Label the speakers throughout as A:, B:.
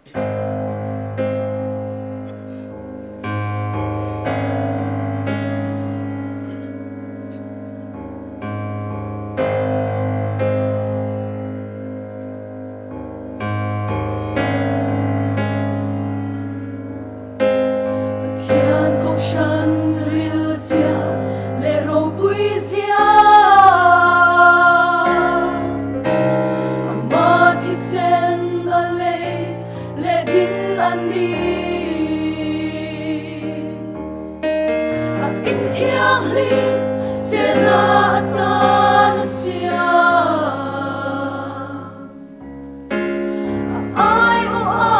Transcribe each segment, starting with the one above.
A: Pathian kohhran ril zia leh ropui zia Ama thisen a lei leh din a ni. A inthianghlim chena atan a siam. A aiawh a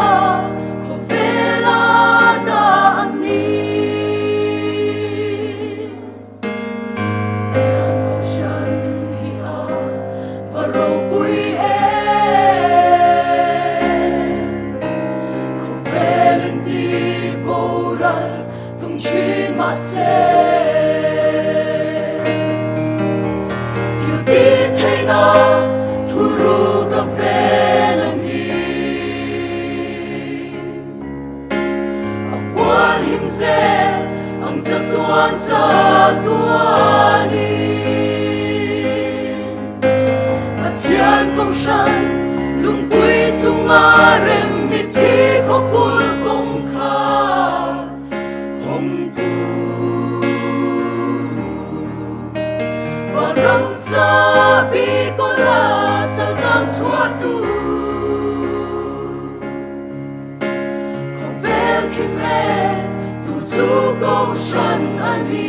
A: khawvel a dah a ni. Pathian kohhran hi a va ropui em! Khawvel in ti boral tum thin mahse thil ti theihna thu ru ka vel a ni. A hual him zel ang chatuan chatuanin. Pathian Kohhran lungpui chunga rem mitthi khawkul kawngkhar hawngtu vanram chabi kawla saltan chhuahtu khawvel thim e tu chu Kohhran a ni.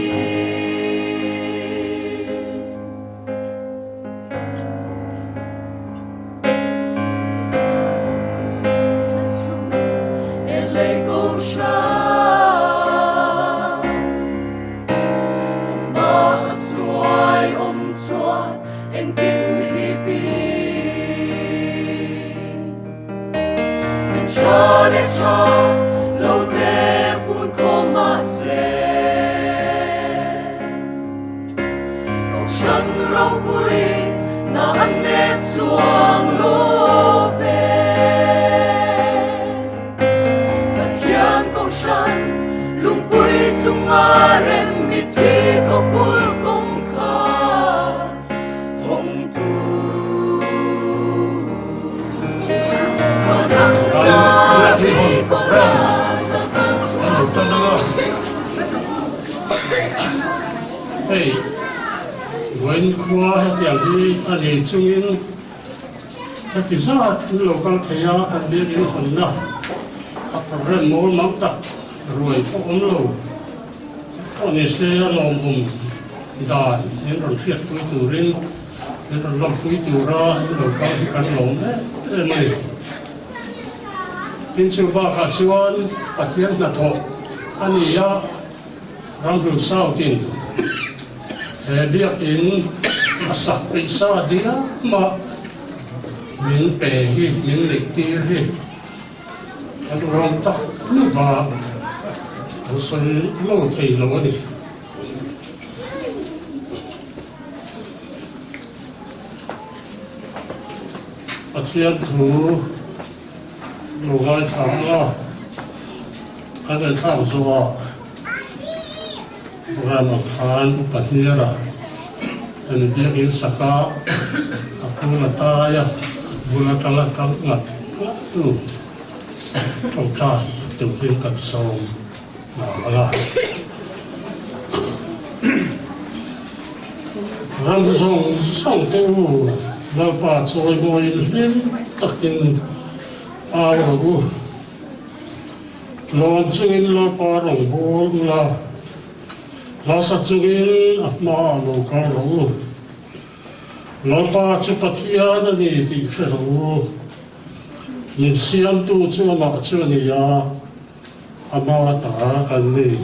A: Kohhran ropui na an nep chuang lo ve. Pathian Kohhran lungpui chunga rem mitthi khawpui kawngkhar hawngtu.
B: Hei, vawiin khua hetiang hi a ni chungin heti zat in lo kal thei a, kan biakin hawnna a program mawl mang tak ruai pawh awm lo pawh ni se a lawmawm dan in rawn hriatpui turin in rawn lawmpui tura in lo kal hi kan lawm em em a ni. Tin chu bakah chuan Pathian hnathawh a ni a. Ramhlun South-in he biakin a sak peih sa diam a min pe hi, min neih tir hi kan lawm tak hnuva kan sawi lo thei lo a ni. Pathian thu lo ngaithla ang a, kan ngaihthlak zawh ah Rama khan upa hniara hemi biakin saka a kul a tai a, bul atanga kal ngat ngat tu tawngtai turin kan sawm nghal ang a. Ram zawng zawng te u, Lalpa chawimawiin hlim takin au rawh u. Lawm chungin Lalpa rawngbâwl ula, hlasa chungin a hmaah lo kal rawh u. Lalpa chu Pathian a ni tih hre rawh u. Min siamtu chu amah chu a ni a. Ama ta kan ni.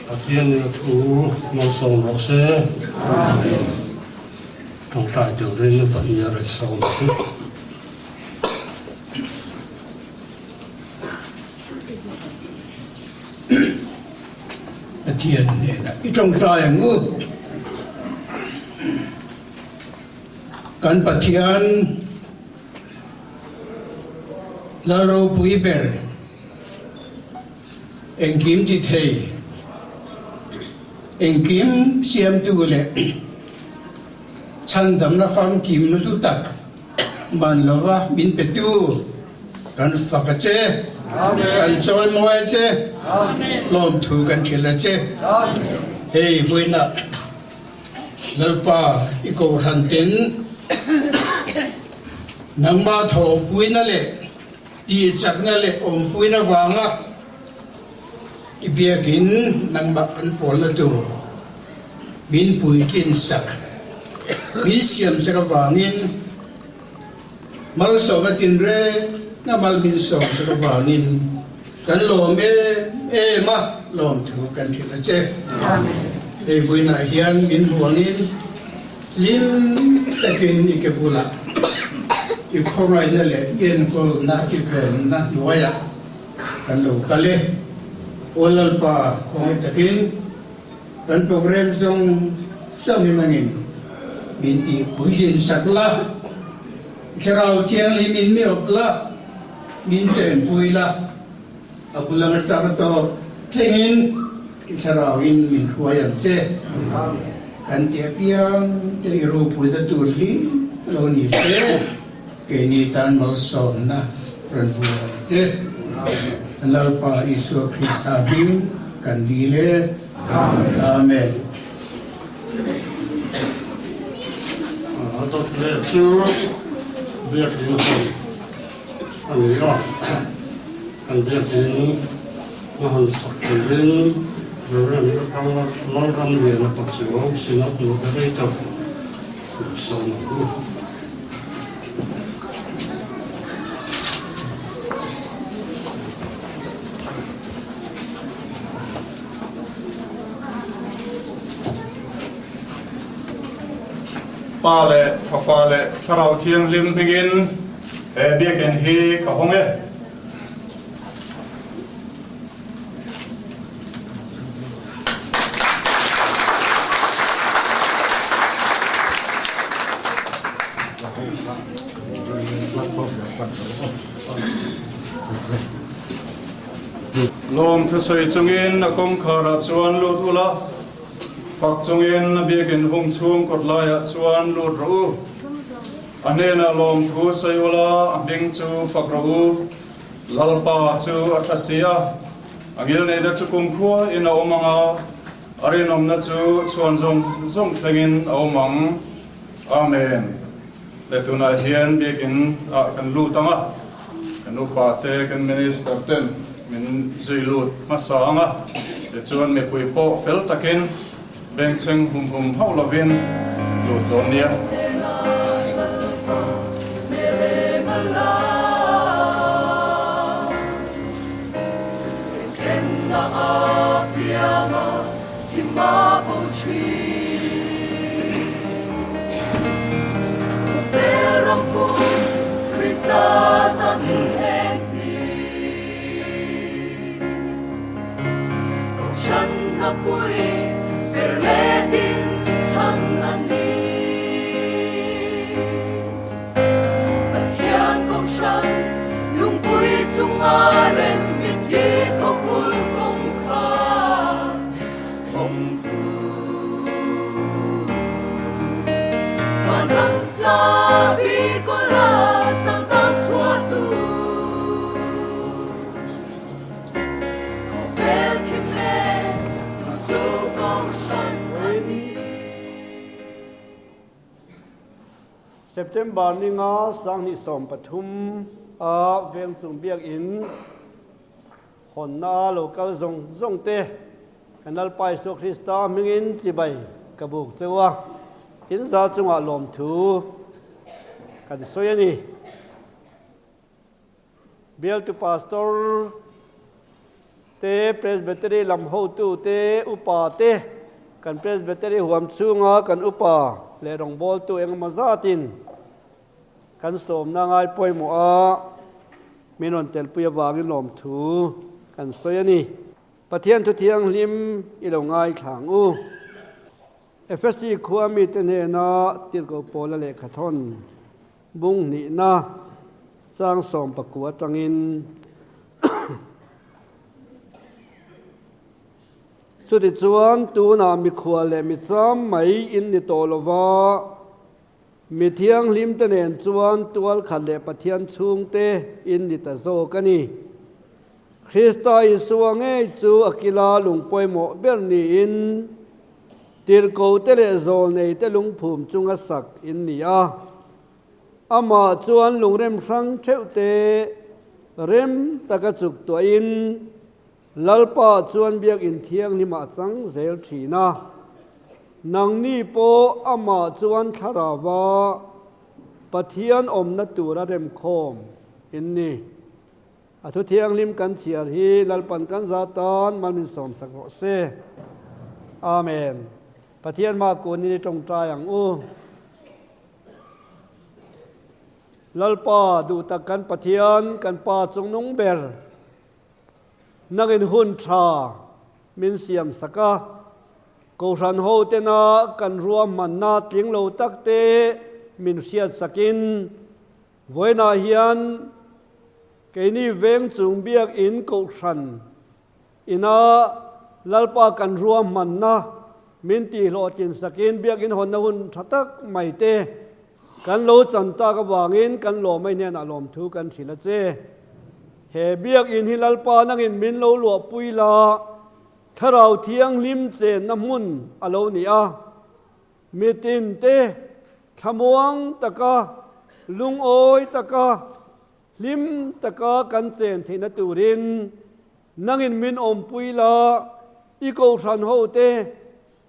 B: Pathian in a thu malsawm rawh se. Amen. Tawngtai turin Pahnia Resawm chu.
C: Pathian hnenah i tawngtai ang u. Kan Pathian. Lal ropui ber engkim ti thei, engkim siamtu leh chhandamna famkim hlu tak man lova min petu kan fak a che, kan chawimawi a che, lawmthu kan hrilh a che. Hei vawiinah Lalpa i kohhran ten nangmah thawhpuina leh tihchakna leh awmpuina vanga i biakin nangmah kan pawlna tur min puitlin sak, min siam sak avangin malsawmna tinreng a mal min sawm sak avangin kan lawm em em a, lawmthu kan hrilh a che. Hei vawiinah hian min huangin hlim takin i ke bulah i khawngaihna leh i enkawlna i venna hnuaiah kan lo kal e. Aw Lalpa khawngaih takin kan program zawng zawngin angin min tihpuitlin sak la, Thlarau Thianghlim in mi awp la, min chenpui la, a bul anga tar tawp thlengin i Thlarauin min hruai ang che. Kan ti apiang te i ropuina tur hi lo ni se, keini tan malsawmna rawn vuah ang che. Lalpa Isua Krista hming kan dil e. Amen.
B: A dawt leh chu biakin hawn a ni a, kan biakin a han sak turin Reverend Lalramliana Pachuau Synod Moderator sawm ang u.
D: Pa leh Fapa leh Thlarau Thianghlim hmingin he biakinn hi ka hawng e. Lawm thusawi chungin a kawngkharah chuan lut ula, fak chungin a biakinn hung chhung kawt laiah chuan lut rawh u. A hnenah lawmthu sawi ula, a hming chu fak rawh u. Lalpa chu a tha si a, a ngilneihna chu kumkhua in a awm ang a, a rinawmna chu chhuan zawng zawng thlengin a awm ang. Amen. Le tunah hian biakinn ah kan lut ang a, kan upa te, kan minister ten min zui lut hmasa ang a, tichuan mipui pawh fel takin bengchheng hum hum hauh lovin lut dawn nia.
E: September ni nga 2013 a Vengchung Biakinn Hawnna lo kal zawng zawng te kan Lalpa Isua Krista hmingin chibai ka buk cheu a, in za chungah lawmthu kan sawi a ni. Bialtu Pastor te, Presbytery lam hotu te, upa te, kan Presbytery huam chhunga kan upa leh rawngbawltu engemaw zatin Kan sawmna ngai pawimawh a, min rawn telpui avangin lawmthu kan sawi a ni. Pathian thu thianghlim i lo ngaithla ang u. Efesi khua mite hnena tirhkoh Paula lehkha thawn bung hnihna. Chang 19 atangin Chutichuan tunah mikhual leh micham mai in ni tawh lova, mi thianghlimte nen chuan tual khat leh Pathian chhungte in ni ta zawk a ni. Krista Isua ngei chu a kila lung pawimawh ber niin tirhkohte leh zawlneite lungphum chunga sak in ni a. Amah chuan lungrem hrang theuhte rem taka chuk tuahin Lalpa chuan biakinn thianghlimah a chang zel thin a. Nangni pawh amah chuan thlarauva Pathian awmna tura remkhawm in ni. A thu thianghlim kan chhiar hi Lalpan kan za tan mal min sawmsak rawh se. Amen. Pathian hma kunin i tawngtai ang u. Lalpa duh tak kan Pathian, kan Pa chungnung ber, nangin hun tha min siam sak a, Kohhran ho tena kan ruahmanna tling lo tak te min hriat sakin, vawiinah hian keini veng chung biakin Kohhran Ina Lalpa kan ruahmanna min tihhlawhtlin sakin biakinn hawnna hun tha tak mai te kan lo chan tak avangin kan lawmai hnenah lawmthu kan hrilh a che. He biakinn hi Lalpa nangin min lo luahpui la, Thlarau Thianghlim chenna hmun a lo ni a. Mitin te thlamuang taka, lungawi taka, Hlim taka kan chen theihna turin nangin min awmpui la, i kohhran ho te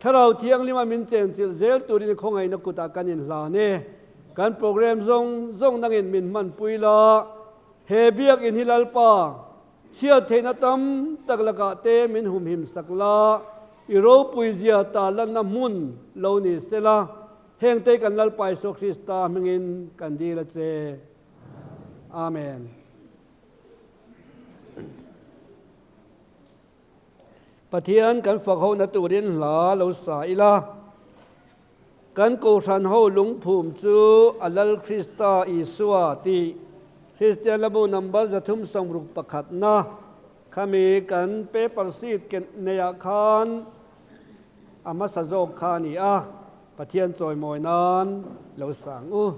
E: Thlarau Thianghlima min chenchilh zel turin i khawngaihna kutah kan inhlan e. Kan program zawng zawng nangin min hmanpui la, he biakinn hi Lalpa chhiat theihna tam tak lakah te min humhim sak la, i ropui zia tarlanna hmun lo ni sela, hengte kan Lalpa Isua Krista hmingin kan dil a che. Amen. Pathian kan fak ho na turin hla lo sa ila. Kan kohhran ho lungphum chu a Lal Krista Isua tih Kristian Labu number 361 na khami kan paper sheet ken neiah khan a hmasa zawk kha a ni a, Pathian chawimawi nan lo sang u.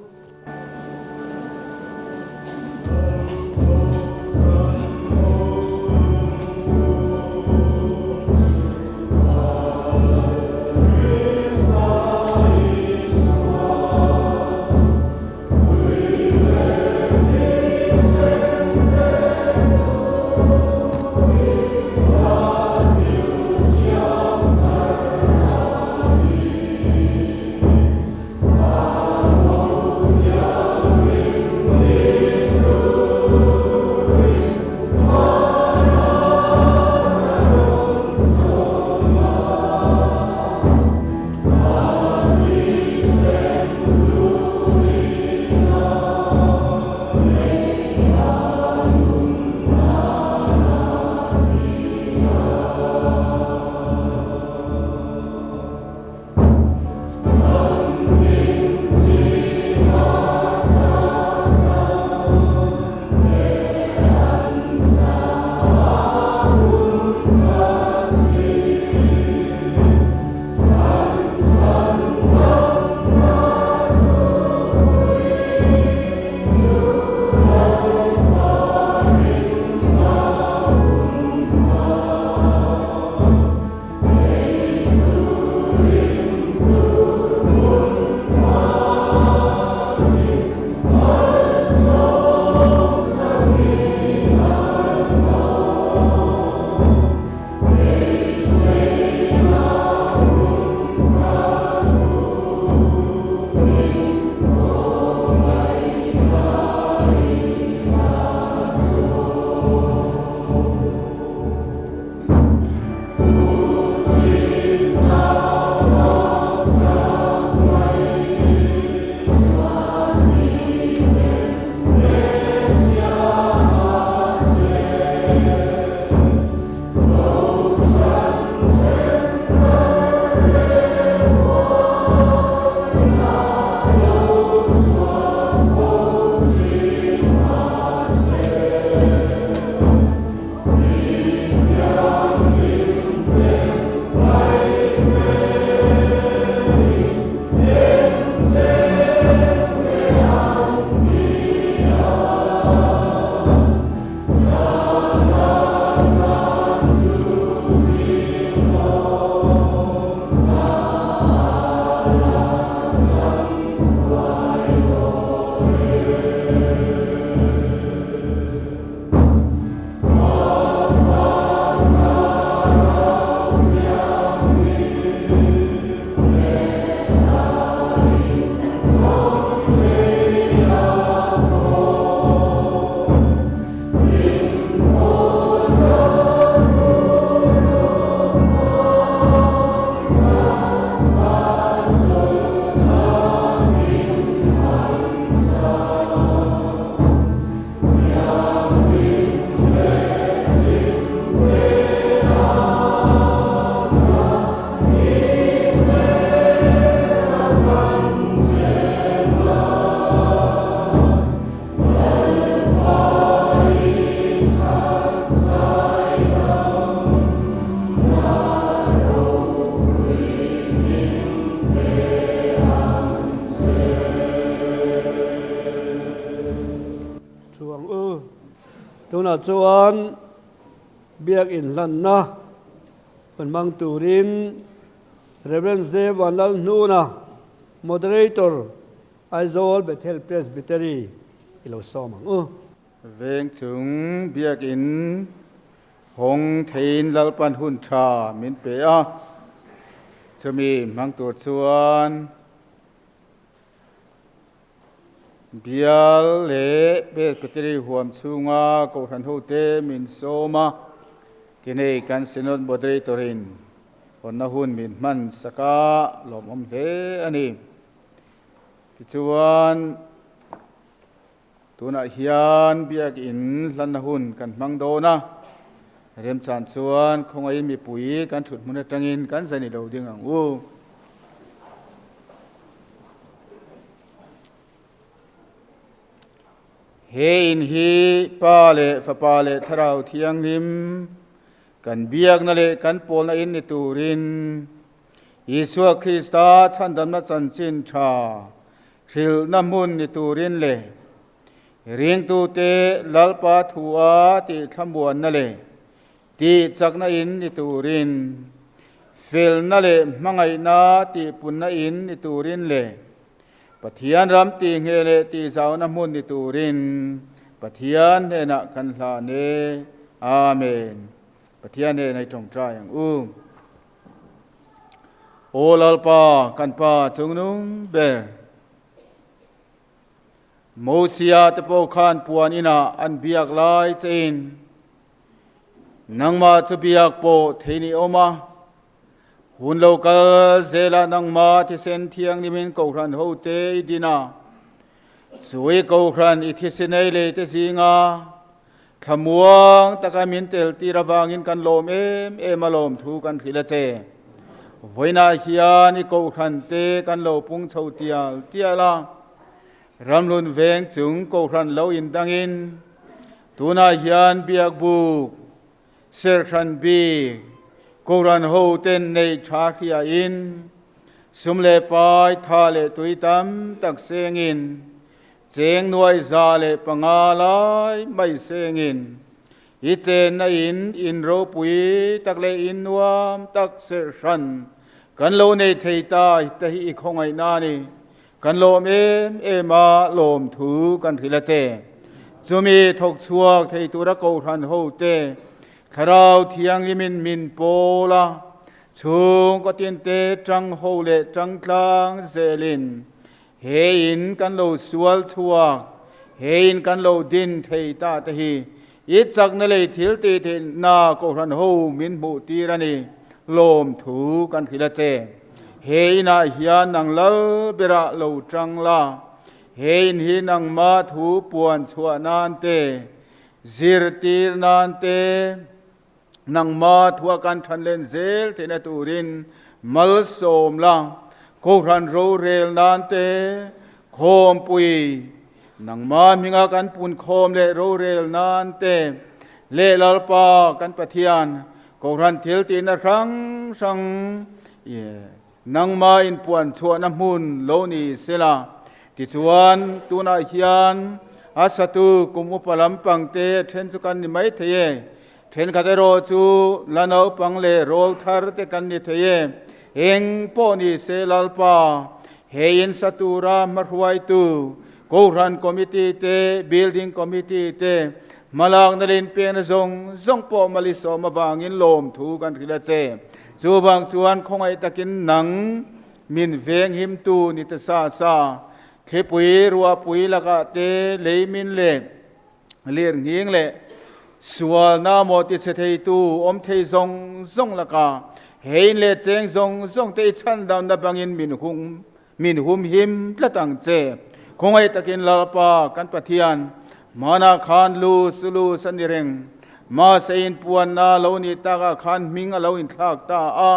E: u. Tunah chuan biak inhlanna hun hmang turin Rev. Zevan Lalhnuna, Moderator, Aizawl Bethel Presbytery i lo sawm ang u.
F: Veng chung biakin hawng theiin Lalpan hun tha min pe a, chumi hmang tur chuan bial leh Presbytery huam chhunga Kohhran hote min sawm a, tinei kan Synod Moderator-in hawnna hun min hman sak a, lawmawm hle a ni. Tichuan. Tunah hian biakinn hlanna hun kan hmang dawn a, remchan chuan khawngaihin mipui kan thut hmun atangin kan zani lo ding ang u. He in hi Pa leh Fapa leh Thlarau Thianghlim kan biakna leh kan pawlna in ni turin Isua Krista chhandamna chanchin tha Hrilhna hmun ni turin leh ringtute Lalpa thua tih thlamuanna leh tih chakna in ni turin, felna leh hmangaihna tih punna in ni turin leh Pathian ram tih ngheh leh tih zauna hmun ni turin Pathian hnenah kan hlan e. Amen. Pathian hnenah i tawngtai ang u. Aw Lalpa, kan Pa chungnung ber, Mosia te pawh khan puan inah an biak lai chein nangmah chu biak pawh thei ni awm a, hun lo kal zelah nangmah thisen thianghlimin Kohhran hote i din a, chu i Kohhran i thisenei lei te zinga Thlamuang taka min tel tir avangin kan lawm em em a lawmthu kan hrilh a che. Vawiinah hian i kohhran te kan lo pung chho tial tial a, ramhlun veng chung kohhran lo indangin tunah hian biakbuk, serhhran bik, kohhran ho ten neih tha hriain sum leh pai tha leh tui tam tak sengin Cheng nuai 105 lai mai sengin i chenna in in ropui tak leh in nuam tak serh hran kan lo nei thei ta te hi i khawngaihna a ni. Kan lawm em em a, lawmthu kan hrilh a che. Chumi thawk chhuak thei tura Kohhran hote Thlarau Thianghlimin min pawl a, chhungkaw tinte tang ho leh tang tlang zelin He in kan lo sual chhuak, he in kan lo din thei ta te hi i chakna lei thil tih theihna Kohhran ho min hmuh tir a ni, lawmthu kan hrilh a che. He inah hian nang lal berah lo tang la, he in hi nangmah thu puan chhuah nan te, zirtir nan te, Nangma thua kan than len zel theihna turin malsawm la, Kohhran rorel nan te khawmpui, nangma hminga kan punkhawm leh rorel nan te leh Lalpa kan Pathian Kohhran thil tihna hrang hrang nangma inpuan chhuahna hmun lo ni sela. Tichuan, tunah hian a satu kum upa lampang te then chu kan ni mai thei e. Thenkhat erawh chu la naupang leh rawl thar te kan ni thei e. Eng pawh ni se Lalpa, he in sa tura hmahruaitu, Kohhran Committee te, Building Committee te, hmalakna leh inpekna zawng zawng pawh malisawm avangin lawmthu kan hrilh a che. Chuvang chuan khawngaih takin nang min venghimtu ni ta sa sa, thlipui ruahpui lakah te leimin leh Lirnghing leh sualna maw ti chhe theitu awm thei zawng zawng lakah hein leh cheng zawng zawng te i chhandamna bangin min hung min humhim tlat ang che. Khawngaih takin Lalpa kan Pathian hmanah khan lu su lu sa ni reng mahse inpuanna lo nih takah khan hming a lo inthlak ta a,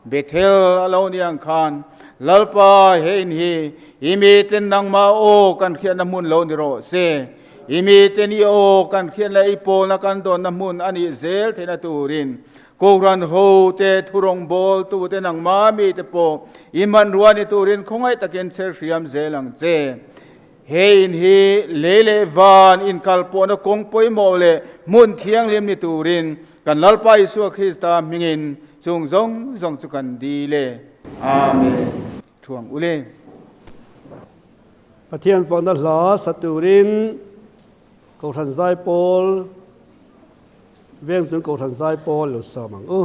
F: Bethel a lo ni ang khan Lalpa hein hi i miten nangmah aw kan hriatna hmun lo ni rawh se. I miten i aw kan hriat leh i pawlna kan dawnna hmun a nih zel theihna turin Kohhran hote, thurawngbawltute, nangmah mite pawh i hmanrua ni turin khawngaih takin chher hriam zel ang che. He in hi lei leh van inkalpawhna kawng pawimawh leh hmun thianghlim ni turin kan Lalpa Isua Krista hmingin chung zawng zawng chu kan dil e. Amen. Thuang ule.
E: Pathian fakna hla sa turin Kohhran Zaipawl Veng chung Kohhran Zaipawl lo sawm ang u.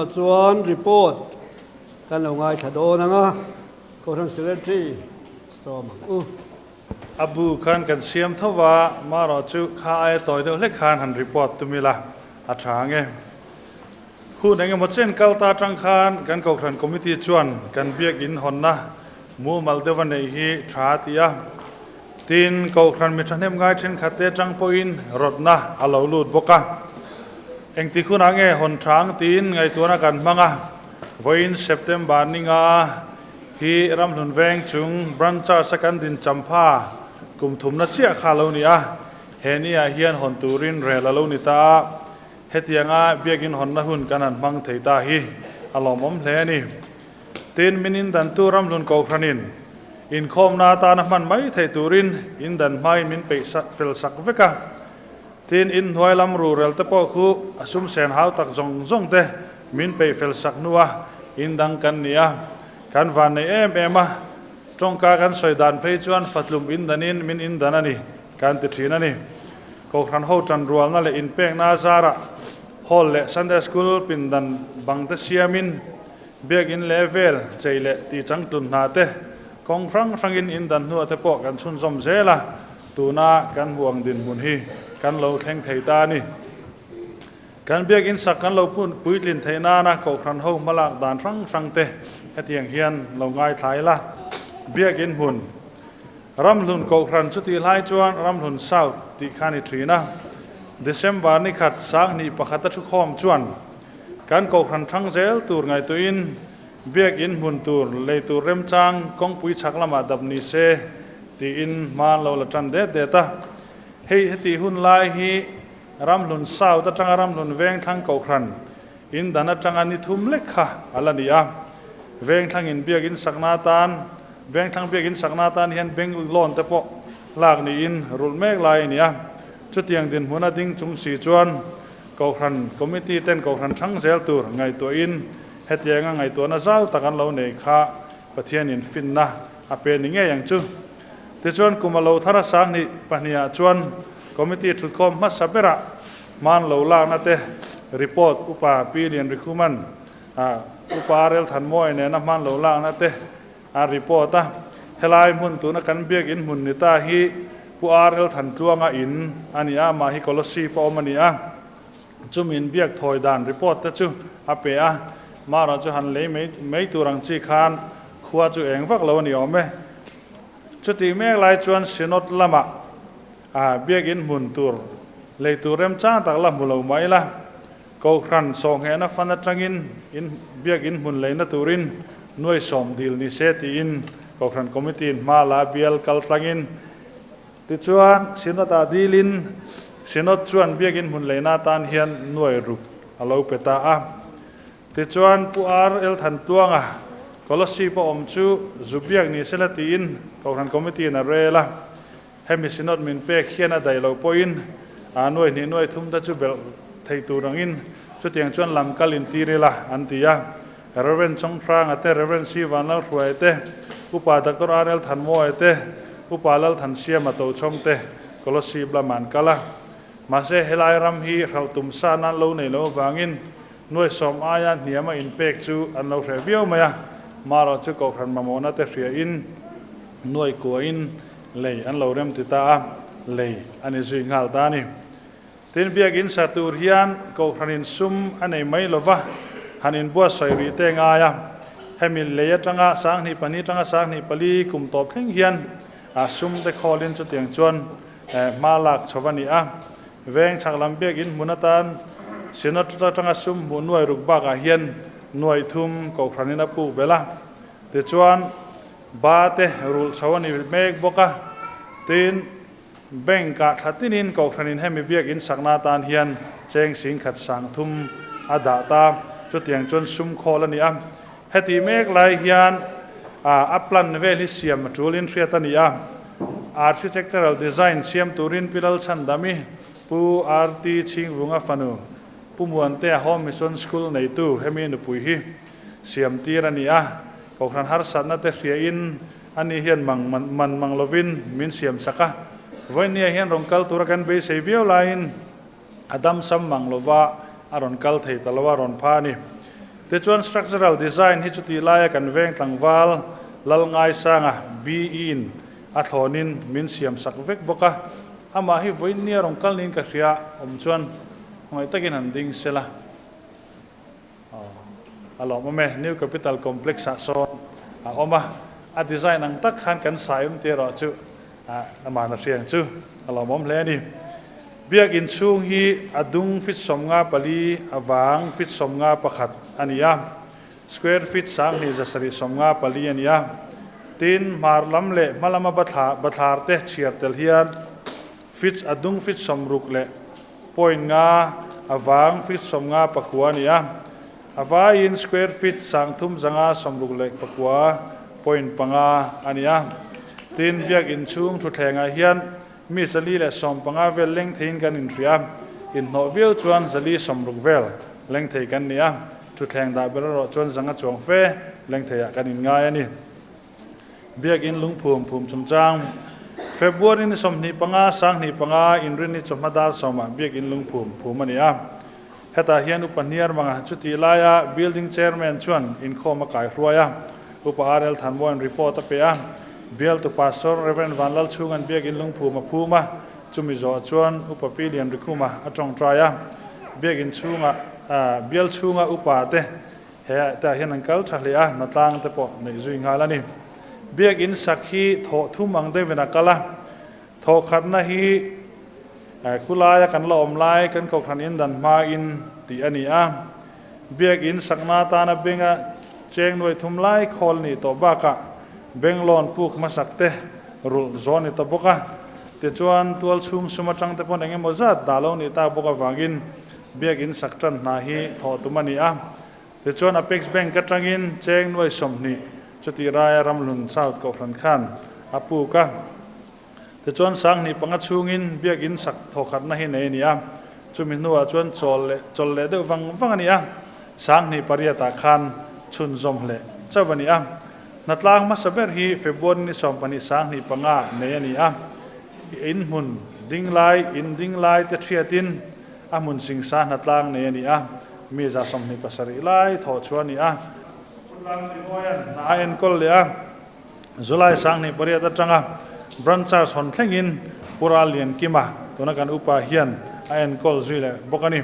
E: Tunah chuan report kan lo ngaithla dawn ang a, Kohhran Secretary sawm ang u.
G: A bu khan kan siam tho va, marawh chu kha aia tawi deuh hlek khan han report tum ila a tha ang e. Hun engemaw chen kal ta atang khan kan Kohhran Committee chuan kan biakinn hawnna mumal deuha neih hi tha a ti a. Tin, Kohhran mi thahnem ngai thenkhat te atang pawhin rawtna a lo lut bawk a. Engtik hunah nge hawn tha ang tiin ngaihtuahna kan hmang a. Vawiin September ninga hi Ramhlun Veng chung Branch Church a kan din champha kum thumna chiah kha a lo ni a. He ni ah hian hawn turin rel a lo ni ta a. Hetianga biakinn hawnna hun kan han hmang thei ta hi a lawmawm hle a ni. Tin, min indantu Ramhlun Kohhranin inkhawmna atana hman mai theih turin indan hmain min peih fel sak vek a. Tin, inhnuai lam rurel te pawh khu a sum sen hau tak zawng zawng te min peih fel sak hnua indang kan ni a. Kan van nei em em a, tawngka kan sawi dan phei chuan fatlum indanin min indan a ni. Kan ti thin a ni. Kohhran ho tanrualna leh inpekna zarah Hall leh Sunday School pindan bang te siamin Biakinn leh vel chei leh tih changtlun hna te kawng hrang hrangin indan hnuah te pawh kan chhunzawm zel a, tuna kan hmu ang dinhmun hi kan lo thleng thei ta a ni. Kan Biakinn sak kan lo puitlin theih nana Kohhran ho hmalak dan hrang hrang te hetiang hian lo ngaithla ila. Biakinn hmun. Ramhlun Kohhran chutih hlai chuan Ramhlun South tih kha ni thin a. December ni khat sanghnih pakhata thukhawm chuan kan Kohhran thang zel tur ngaihtuahin Biakinn hmun tur lei tur remchang kawngpui chhak lamah dap ni se tiin hma an lo la tan det det a. Hei hetih hun lai hi Ramhlun South atanga Ramhlun Vengthlang Kohhran in dan atanga ni thum lek kha a la ni a. Vengthlangin Biakinn sakna atan Vengthlang biakinn sakna atan hian bank loan te pawh lak niin rulh mek lai a ni a. Chutiang dinhmuna ding chung si chuan Kohhran Committee ten Kohhran thang zel tur ngaihtuahin hetianga ngaihtuahna zau tak an lo nei kha Pathianin finna a pe ni ngei ang chu. Tichuan kum a lo thar a sanghnih pahnihah chuan Committee thutkhawm hmasa berah hman lo lakna te report Upa Pi Lianrikhuman a Upa Relthanmawia nena hman lo lakna te A report a, Helai hmun tuna kan biakinn hmun ni ta hi Pu RL Thantluanga in a ni a, amah hi Kolosip a awm a ni a. Chumi in biak thawi dan report te chu a pe a, Mara chu han lei mai mai tur ang chi khan khua chu eng vak lo a ni awm e. Chutih mek lai chuan Synod lamah a biakinn hmun tur lei tur remchang tak la hmu lo mai la. Kohhran sawhnghehna fan atangin in biakinn hmun leina turin nuai sawm dil ni se tiin Kohhran Committee in hma la bial kal tlangin tichuan Synod ah dilin Synod chuan biakinn hmun leina atan hian nuai ruk a lo pe ta a. Tichuan Pu RL Thantluanga Kolosip a awm chu zu biak ni sela tiin Kohhran Committee in a rel a. Hemi Synod min pek hian a daih loh pawhin a nuai hnih nuai thum te chu belh thei tur angin chutiang chuan lam kal intir ila an ti a. Rev. Chawnghranga te, Rev. C. Vanlalhruaia te, Upa Doctor RL Thanmawia te, Upa Lalthansiama Tochhawng te Kolosip lamah an kal a. Mahse helai ram hi hralh tum sa nan lo nei lo avangin nuai sawm aia hniama inpek chu an lo hreh viau mai a. Marawh chu Kohhran mamawhna te hriain nuai kuain Lei an lo rem ti ta a, lei a ni zui nghal ta a ni. Tin, biakinn sa tur hian Kohhranin sum a nei mai lo va, han inbuatsawi rih te ngai a. Hemi lei atanga sanghnih pahnih atanga sanghnih pali kum tawp thleng hian a sum te khawlin chutiang chuan hma lak chho a ni a. Veng chhak lam biakinn hmun atan Synod atanga sum hmuh nuai ruk bakah hian nuai thum Kohhranin a puk belh a. Tichuan, Ba te rulh chho a ni mek bawk a, tin, bank ah thla tinin Kohhranin hemi biakinn sakna atan hian cheng sing khat sang thum a dah ta, chutiang chuan sum khawl a ni a. Heti mek lai hian a plan vel hi siam a tulin hriat a ni a, architectural design siam turin Pi Lalchhandami, Pu RT Chhingvunga fanu, Pu Muantea Home Mission School neitu hemi nupui hi siam tir a ni a. Kohhran harsatna te hriain ani hian mang man mang lovin min siam sak a. Vawinia hian rawn kal tura kan beisei viau laiin a dam sam mang lova a rawn kal thei ta lo a rawn pha a ni. Tichuan structural design hi chuti laia kan veng tlangval lal ngaisanga BE in a thlawnin min siam sak vek bawk a, amah hi vawiin nia rawn kal niin ka hria awm chuan hmangaih takin han ding sela. A lawmawm e, New Capital Complex ah sawn a awm a, a design ang tak khan kan sai awm tih erawh chu amah na hriang chu a lawmawm hle a ni. Biak inchhung hi a dung feet 54, a vang feet 51 a ni a, square feet 2754 a ni a. Tin, hmar lam leh hma lama bathlar te chhiar tel hian feet a dung feet 60 leh point nga, a vang feet 59 a ni a. A vaiin square feet 3669.5 a ni a. Tin, biak inchhung thutthlengah hian Mi 115 vel leng theiin kan inhria a, inhnawh viau chuan 160 vel leng thei kan ni a, thutthleng dah ber erawh chuan zanga chuang fe leng theiah kan inngai a ni. Biakin lungphum phum chungchang February ni 25, 2005 inrinni chawhma dar sawmah biakin lungphum phum a ni a. Hetah hian Upa Hniarmanga chutih laia Building Chairman chuan inkhawm a kaihruai a, Upa RL Thanmuain report a pe a. Bialtu Pastor Rev. Vanlalchhunga'n biakin lungphum a phum a, chumi zawh chuan Upa Pi Lianrikhuma a tawngtai a. Biakin chhunga bial chhunga upa te he tah hian an kal tha hle a, hnatlang te pawh neih zui nghal a ni. Biakin sak hi thawh thum ang deuhin a kal a, Thawhkhatna hi khulaia kan la awm lai kan kohhran in dan hmain tih a ni a. Biakinn sakna atana benga cheng nuai thum lai khawl ni tawh bakah beng lawn puk hmasak te rulh zawn ni ta bawk a. Tichuan tual chhung sum atang te pawn eng emaw zat dah lo nih tak bawk avangin biakinn sak tan hna hi thawh tum a ni a. Tichuan Apex Bank atangin cheng nuai 20 chutih raia Ramhlun South kohhran khan a puk a. Tichuan 2005 chhungin biakinn sak thawkhatna hi nei a ni a, chumi hnuah chuan chawl leh chawl leh deuh vang vang a ni a, 2008ah khan chhunzawm hleh chauh a ni a. Hnatlang hmasa ber hi February ni 20 2005 nei a ni a, in hmun ding lai, in ding lai te thiatin a hmun singsa hnatlang nei a ni a, mi 27 lai thawh chhuah a ni a. Chutlang Timoia'n hna a enkawl leh a. July 2008 atanga Branch Charge hawn thlengin Pu Ral Liankima tuna kan upa hian a enkawl zui leh bawk a ni.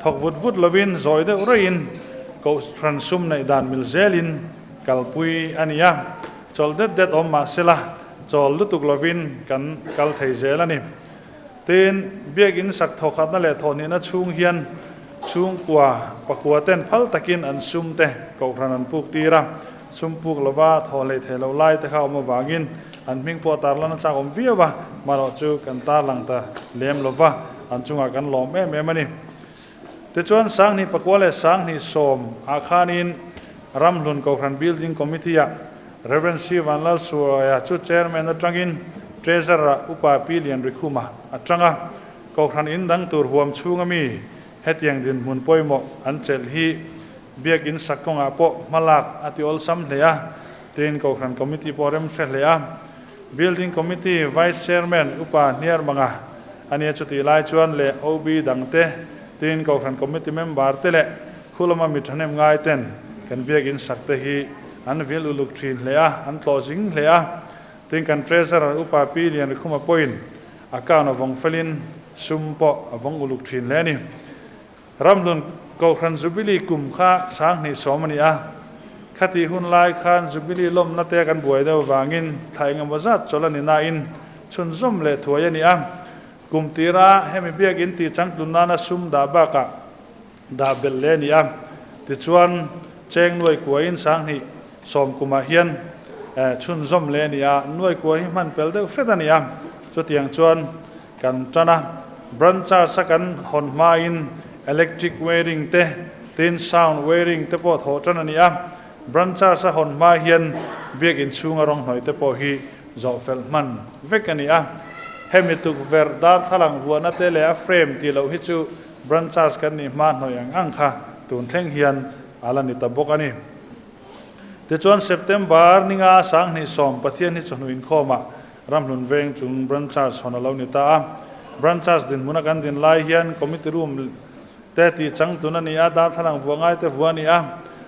G: Thawk vut vut lovin zawi deuh reuhin Kohhran sum neih dan mil zelin kalpui a ni a, chawlh det det awm mah sela chawl lutuk lovin kan kal thei zel a ni. Tin, biakinn sak thawkhatna leh thawhhnihna chhung hian chhungkua pakua ten phal takin an sum te Kohhran an puk tir a, sum puk lova thaw hlei thei lo lai te kha awm avangin an hming pawh tarlan a chak awm viau a, marawh chu kan tarlang ta lem lova an chungah kan lawm em em a ni. Tichuan 2009 leh 2010 ah khanin Ramhlun Kohhran Building Committee ah Rev. C. Vanlalsuaia chu Chairman atangin Treasurer ah Upa Pi Lianrikhuma a tang a, Kohhran in dang tur huam chhunga mi hetiang dinhmun pawimawh an chelh hi Biakin sak kawngah pawh hmalak a ti awlsam hle a, tiin Kohhran Committee pawh rem hre hle a. Building Committee Vice Chairman Upa Hniarmanga a nia chutih lai chuan leh OB dangte tiin Kohhran Committee member te leh khu lama mi thahnem ngai ten kan biakin sak te hi an vil uluk thin hle a, an tlawh zing hle a. Tin kan Treasurer Upa Pi Lianrikhuma pawhin account a vawng felin sum pawh a vawng uluk thin hle a ni. Ramhlun Kohhran Jubilee kum kha 2010 a ni a, khatih hun lai khan Jubilee lawmna te kan buai deuh vangin thla engemaw zat chawlh a ni nain chhunzawm leh thuai a ni a. Kum tira hemi biakin tih changtlun nana sum dah bakah dah belh leh a ni a. Tichuan, cheng nuai kuain 2010 kumah hian chhunzawm leh a ni a, nuai kua hi hman pel deuh hret a ni a. Chutiang chuan Kan tan a, branch charge a kan hawn hmain electric wiring te, tin sound wiring te pawh thawh tan a ni a. Branch charge a hawn hma hian biakin chhunga rawng hnawih te pawh hi zawh fel hman vek a ni a. Hemi tukverh darthlalang vuahna te leh a frame tih loh hi chu branch charge kan nih hma hnawih ang ang kha tun thleng hian a la ni ta bawk a ni. Tichuan September ninga 2010 Pathian hi chawhnu inkhawmah Ramhlun veng chung Branch Charge hawn a lo ni ta a. Branch Charge dinhmuna kan din lai hian Committee Room te tih changtlun a ni a, darthlalang vuah ngai te vuah a ni a.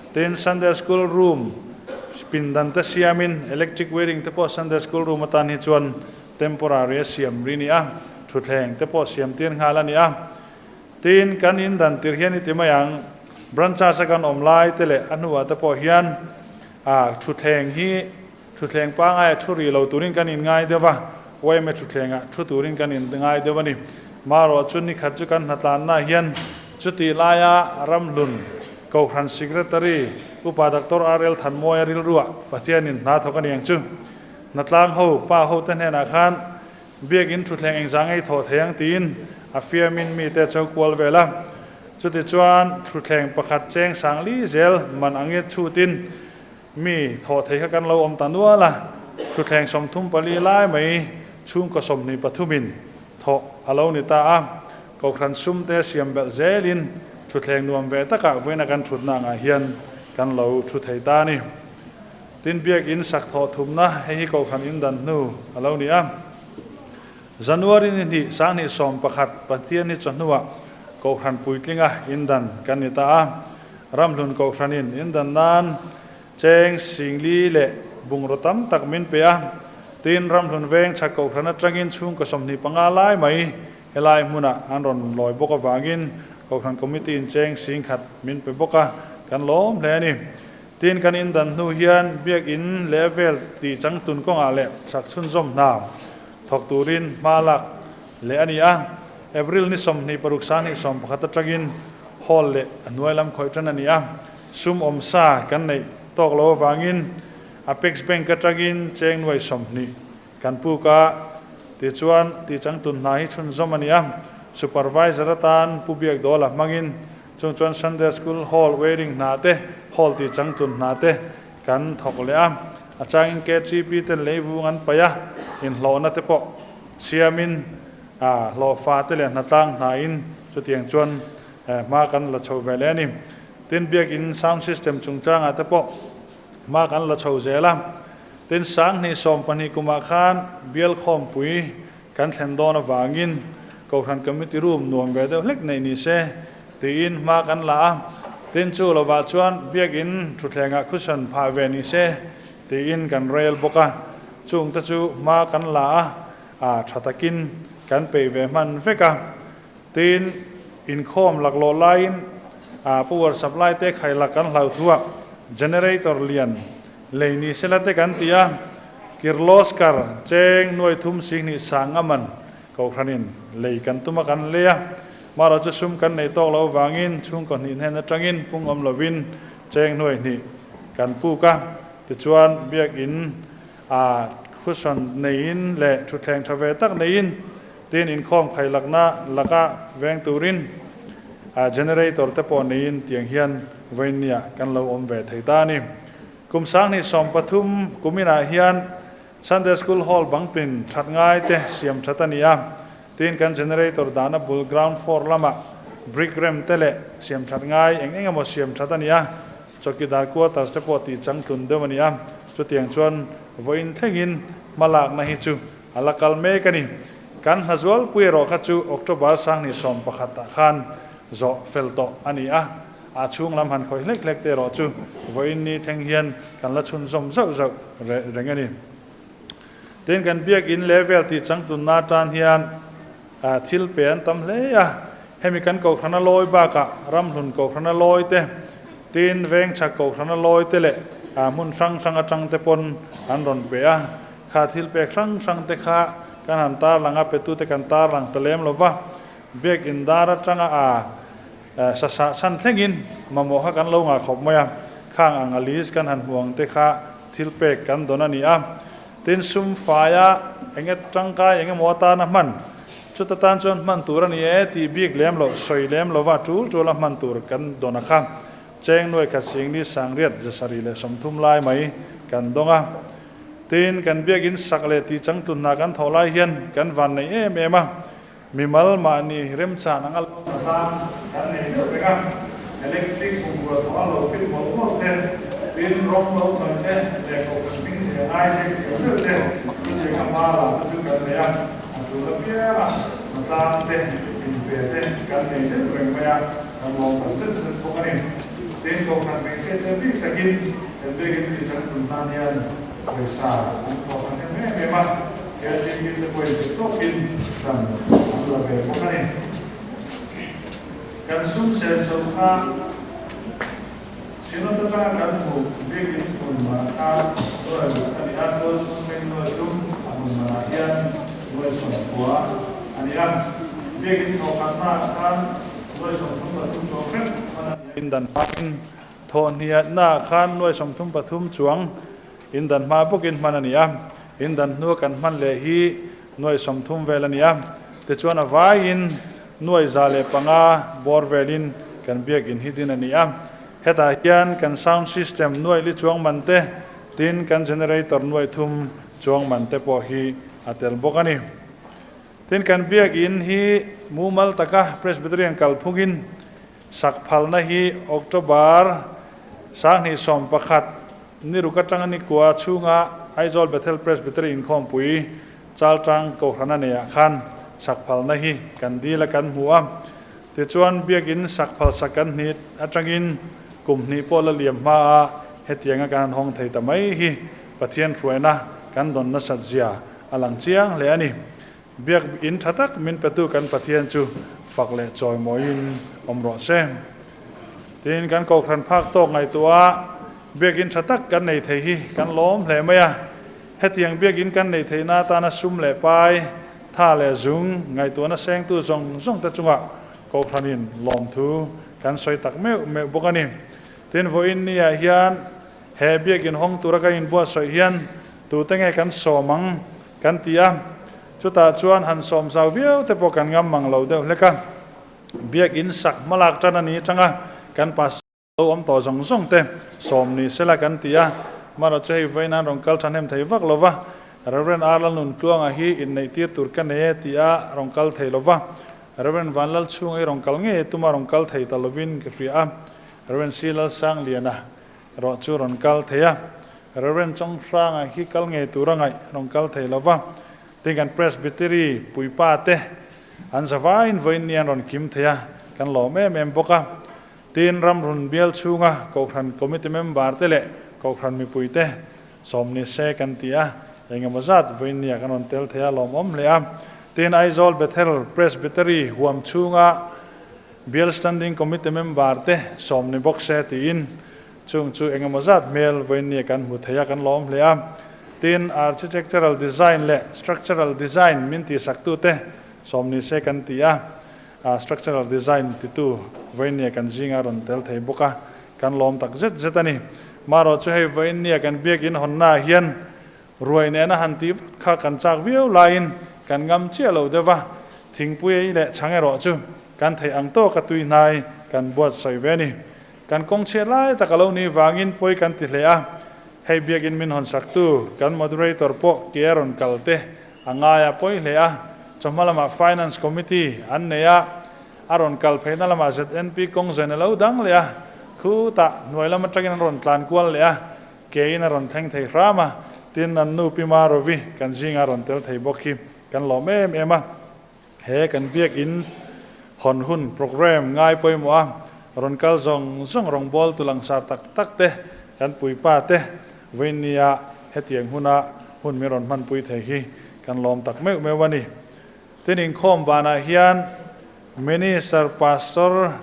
G: Tin, Sunday School room pindan te siamin electric wiring te pawh Sunday School room atan hi chuan temporary a siam ri ni a, thutthleng te pawh siam tir nghal a ni a. Tin, kan in dan tir hian i ti mai ang, branch-a kan awm lai te leh a hnuah te pawh hian a thutthleng hi thutthleng pangaia thu rih lo turin kan in ngai deuh a, yma thutthlengah thu turin kan in ngai deuh a ni. Marawh chu nikhat chu kan hnatlanna hian chutih laia Ramhlun Kohhran Secretary Upa Doctor RL Thanmawia rilruah Pathianin hna thawk a ni ang chu. Hnatlang ho pa hote hnenah khan Biakinn thutthleng engzah ngei thawh thei ang tiin a fiamin mite cho kual vel a. Chutichuan thutthleng pakhat cheng sang li zel man angin chhutin mi thawh thei kha kan lo awm ta nual a. Thutthleng 34 lai mai chhungkaw 23 in thawh a lo ni ta a. Kohhran sumte siam belh zelin thutthleng nuam ve takah vawiina kan thutna angah hian kan lo thu thei ta a ni. Tin, biakinn sak thawh thumna hei hi kohhran in dan hnu a lo ni a. January ni hnih, 2011, Pathian hi chawhnuah kohhran puitlinga in dan kan ni ta a. Ramhlun kohhranin in dan nan cheng singli leh bungraw tam tak min pe a. Tin, Ramhlun veng chhak kohhran atangin chhungkaw 25 lai mai helai hmunah an rawn lawi bawk avangin kohhran committee in cheng singkhat min pe bawk a, kan lawm hle a ni. Tin, kan indan hnu hian biakinn level tih changtun kawngah leh sak chhunzawm hna thawk turin hma lak leh a ni a. April ni 26 2011 atangin hall leh a hnuai lam khawih tan a ni a. Sum awm sa kan neih tawk lo avangin Apex Bank atangin cheng nuai 20 kan puk a. Tichuan, tih changtun hna hi chhunzawm a ni a. Supervisor atan Pu Biakdawla hmangin Chung chuan Sunday School Hall wiring hna te, hall tih changtlun hna te kan thawk leh a. A changin KTP ten leivung an paih a, inhlawhna te pawh siamin hlawhfa te leh hnatlang hna in chutiang chuan hma kan la chho ve leh a ni. Tin, biakin sound system chungchangah te pawh hma kan la chho zel a. Tin, 2012 kumah khan bial khawmpui Kan thlen dawn avangin Kohhran Committee Room nuam ve deuh hlek neih ni se tiin hma kan la a, tin chu lovah chuan Biakinn thutthlengah cushion phah ve ni se tiin kan rel bawk a, chungte chu hma kan la a, a tha takin kan peih ve hman vek a, tin inkhawm laklawh laiin power supply te khailak kan hlau thuah generator lian Lei ni sela te kan ti a, Kirloskar cheng nuai thum sihnih sang a man Kohhranin lei kan tum a kan lei a, marawh chu sum kan nei tawk lo vangin chhungkaw hnih hnen atangin pung awm lovin cheng nuai hnih kan puk a, tichuan biakinn a cushion neiin leh thutthleng tha ve tak neiin tin inkhawm khailakna laka veng turin generator te pawh neiin tiang hian vawiinniah kan lo awm ve thei ta a ni. Kum 2013 kuminah hian Sunday School Hall bang pin that ngai te siam that a ni a, tin kan generator dahna bul ground floor lamah brick rem te leh siam that ngai eng eng emaw siam that a ni a, chawkidar quarters te pawh tih changtlun deuh a ni a, chutiang chuan vawiin thlengin hmalakna hi chu a la kal mek a ni. Kan hna zualpui erawh kha chu October 2011 ah khan zawh fel tawh a ni a. A chhung lam han khawih hlek hlek te erawh chu vawiin ni thleng hian kan la chhunzawm zauh zauh reng a ni. Tin, kan biakinn level tih changtlunna atan hian thil pe an tam hle a, hemi kan kohhrana lawi bakah ramhlun kohhrana lawi te, tin vengchhak kohhrana lawi te leh hmun hrang hrang atang te pawn an rawn pe a, kha thil pek hrang hrang te kha kan han tarlang a, petute kan tarlang ta lem lova, biakinn dar atanga a Sasa chhan thlengin mamawh kha kan lo ngah khawp mai a, khang ang a list kan han hmuh ang te kha thil pek kan dawn a ni a. Tin, sum faia enge tangkai eng emaw atana hman, chuta tan chuan hman tur a ni e tih bik lem loh, sawi lem lova tul tul a hman tur kan dawn a kha. Cheng nuai khat singli sangriat 730 lai mai kan dawng a. Tin, kan biakin sak leh tih changtlun hna kan thawh lai hian kan van nei em em a. Mimal mahni remchan anga lo atan kan nei deuh reng a, electric bungrua thawh a lo fit mawlh mawlh te, tin rawng lo hnawih te leh kohhran hming zia ngai zek thiam deuh te chutiang a hma lam te chu kan nei a, a tul apiang a hmatlang te inpe te kan nei deuh reng mai a, kan lawm tak zet zet bawk a ni. Tin, Kohhran hmeichhia te bik takin kan biakin tih changtlun nan hian pawisa an thawk a hnem em em a, KGB te pawhin dik tawkin ṭan an la ve bawk a ni. Kan sum sel chho kha Synod atanga kan hmuh biakin hmun manah kha nuai ruk a ni a, tual chhung thleng nuai thum a hmun manah hian nuai 90 a ni a. Biakin thawhkhatnaah khan nuai 33 chuang hrep hman a ni a. Indan hmain thawhhniatnaah khan nuai 33 chuang indan hma bawkin hman a ni a, indan hnua kan hman leh hi nuai 30 vel a ni a. Tichuan a vaiin nuai 105 bawr velin kan biakin hi din a ni a. Hetah hian kan sound system nuai li chuang man te, tin kan generator nuai thum chuang man te pawh hi a tel bawk a ni. Tin kan biakin hi mumal taka Presbyterian kalphungin sak phalna hi October 2011 ni ruk atanga ni kua chhunga Aizawl Bethel Presbytery inkhawmpui Chaltang Kohhrana neiah khan sak phalna hi kan dil a kan hmu a. Tichuan biakin sak phal sak kan hnit atangin kum hnih pawh la liam hma a hetianga kan han hawng thei ta mai hi Pathian hruaina kan dawn nasat zia a lang chiang hle a ni. Biak in tha tak min petu kan Pathian chu fak leh chawimawiin awm rawh se. Tin, kan Kohhran phak tawk ngaihtuah a biak in tha tak kan nei thei hi kan lawm hle mai a. Hetiang biak in kan nei theihna atana sum leh pai, tha leh zung ngaihtuahna sengtu zawng zawng te chungah Kohhranin lawmthu kan sawi tak meuh meuh bawk a ni. Tin, vawiin niah hian he biak in hawng tura kan inbuatsawi hian tute nge kan sawm ang kan ti a, chutah chuan han sawm zau viau te pawh kan ngam mang lo deuh hlek a. Biakin sak hmalak tan a ni atanga kan pastor lo awm tawh zawng zawng te sawm ni sela kan ti a, amaherawhchu chu hei vawiin an rawn kal thahnem thei vak lo va, Rev. R. Lalnuntluanga hi inneih tir tur ka nei e ti a rawn kal thei lo va, Rev. Vanlalchhunga hi rawn kal ngei e tuma rawn kal thei ta lovin ka hria a, Rev. C. Lalsangliana erawh chu rawn kal thei a, Rev. Chawnghranga hi kal ngei tur a ngaih rawn kal thei lo va, tin kan Presbytery puipa te An zavaiin vawiin ni an rawn kim thei a, kan lawm em em bawk a. Tin, ramrun bial chhunga Kohhran Committee member te leh Kohhran mipui te sawm ni se kan ti a, engemaw zat vawiin ni ah kan rawn tel thei a, lawmawm hle a. Tin, Aizawl Bethel Presbytery huam chhunga Bial Standing Committee member te sawm ni bawk se tiin Chung chu engemaw zat hmel vawiin ni kan hmu thei a, kan lawm hle a. Tin, architectural design leh structural design min tihsaktute sawm ni se kan ti a, structural design titu vawiin ni kan zinga rawn tel thei bawk a, kan lawm tak zet zet a ni. Marawh chu hei vawiin nia kan biakin hawnnaah hian ruai nena han tih vat kha kan chak viau laiin kan ngam chiah lo deuh va, thingpui ei leh chhang erawh chu kan theih ang tawka tui hnai kan buatsawi ve a ni. Kan kawng chhiat lai tak a lo nih vangin pawi kan ti hle a, hei biakin min hawn saktu kan moderator pawh ke a rawn kal te a ngai a pawi hle a, chawhma lamah Finance Committee an nei a, a rawn kal pheihna lamah ZNP kawng zain a lo dang leh a, khutah hnuai lam atangin an rawn tlan kual leh a, ke in a rawn thleng thei hram a, tin an nu Pi Marovi kan zingah a rawn tel thei bawk hi kan lawm em em a. He kan biakin hawn hun programme ngai pawimawh a, rawn kal zawng zawng rawngbawltu langsar tak tak te, kan puipa te vawinia hetiang huna hun min rawn hmanpui thei hi kan lawm tak meuh meuh a ni. Tin, inkhawm banah hian Minister, Pastor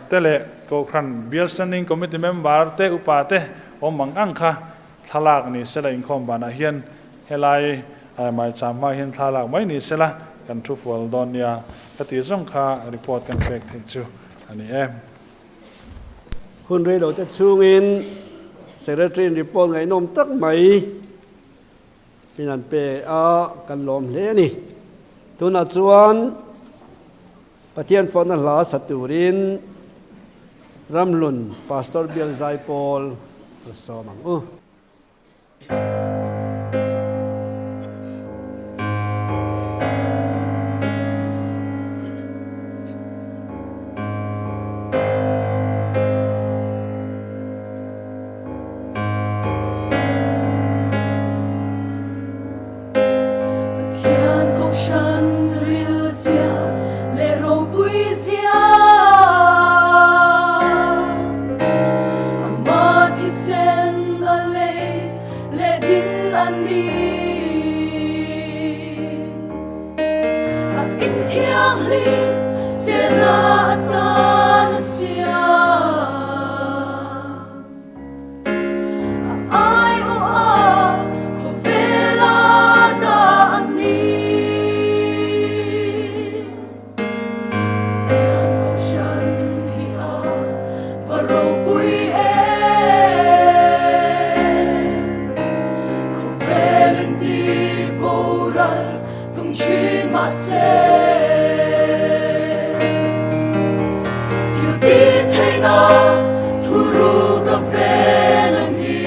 G: te leh Kohhran Bial Standing Committee member te, upa te awm ang ang kha thlalak ni sela inkhawm banah hian Helai maicham hma hian thla lak mai ni sela kan thu fual dawn nia ka tih zawng kha report kan pek theih chu a ni e.
E: Hun rei lo te chhungin Secretary in report ngaihnawm tak mai min an pe a, kan lawm hle a ni. Tunah chuan Pathian fawhna hla sa turin Ramhlun Pastor Bial Zaipawl a sawm ang u.
A: Pathian kohhran ril zia leh ropui zia. In thianghlim chenna atan a siam. A aiawh a khawvel a dah a ni. Pathian Kohhran hi a va ropui em! Khawvel in ti boral tum thin mahse, thil ti theihna thuruk a ven a ni.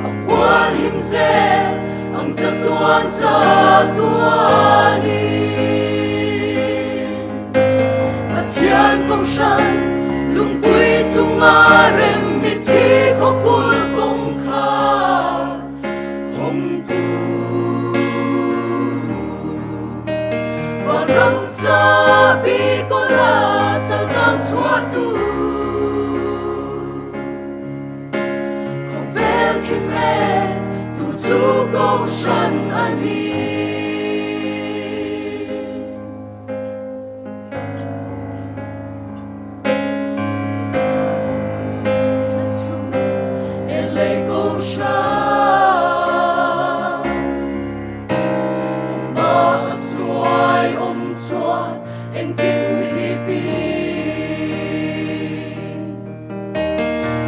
A: A hual him zel ang chatuan chatuanin. Pathian Kohhran lungpui chunga rem mitthi khawkul kawngkhar hawngtu. Vanram chabi kawla saltan chhuahtu. Khawvel thim e, tu chu Kohhran a ni. Na chu e lei Kohhran, Amah a suai awm chuan engkim hi pi.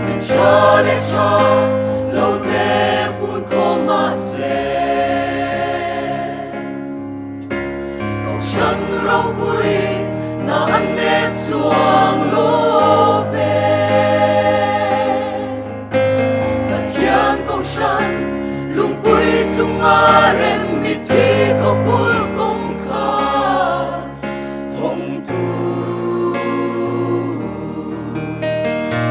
A: Min tha leh tha lo te fun khawm mahse Kohhran ropui na an nep chuang lo ve. Pathian Kohhran lungpui chunga rem mitthi khawpui kawngkhar Hawngtu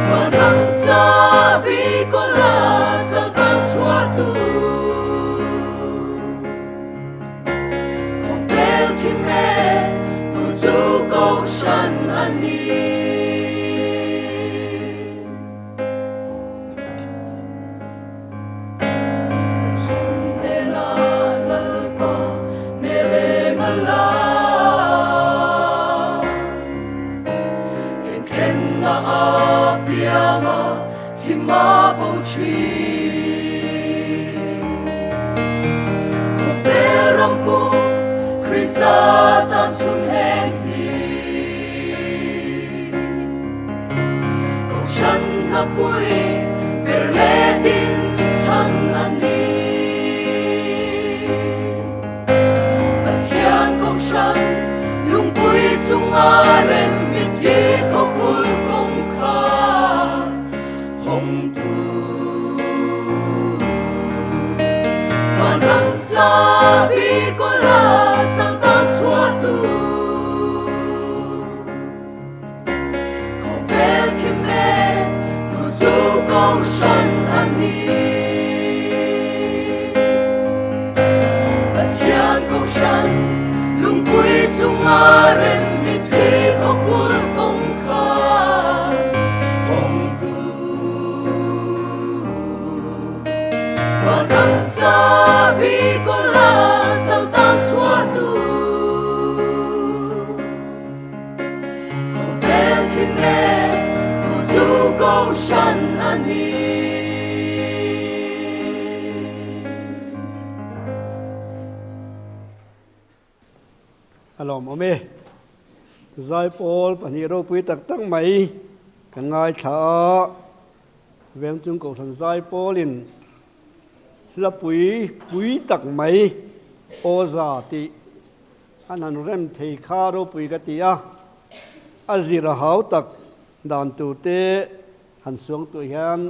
A: Vanram chabi kawla saltan chhuahtu Khawvel thim e tu chu Kohhran a ni. Kohhran hnenah Lalpa hmel eng a la. Engthlenna a piang a thim a bo thin. Khawvel ram pum Krista tan chhun eng hi. Kohhran hnapui ber leh ding chhan a ni. Pathian Kohhran lungpui chunga rem mitthi khawpui kawngkhar hawngtu. Vanram chabi kawla saltan chhuahtu. Khawvel thim e, tu chu Kohhran a ni. Pathian Kohhran lungpui chunga rem mitthi khawkul kawngkhar hawngtu. Vanram chabi kawla saltan chhuahtu. Khawvel thim e, tu chu Kohhran a ni.
E: A lawmawm e. Zaipawl pahnih ropui tak tak mai kan ngaithla a, Vengchung Kohhran Zaipawlin hlapui pui tak mai Awza tih An han rem thei kha ropui ka ti a, a zir a hau tak dan tur te han suang tuah hian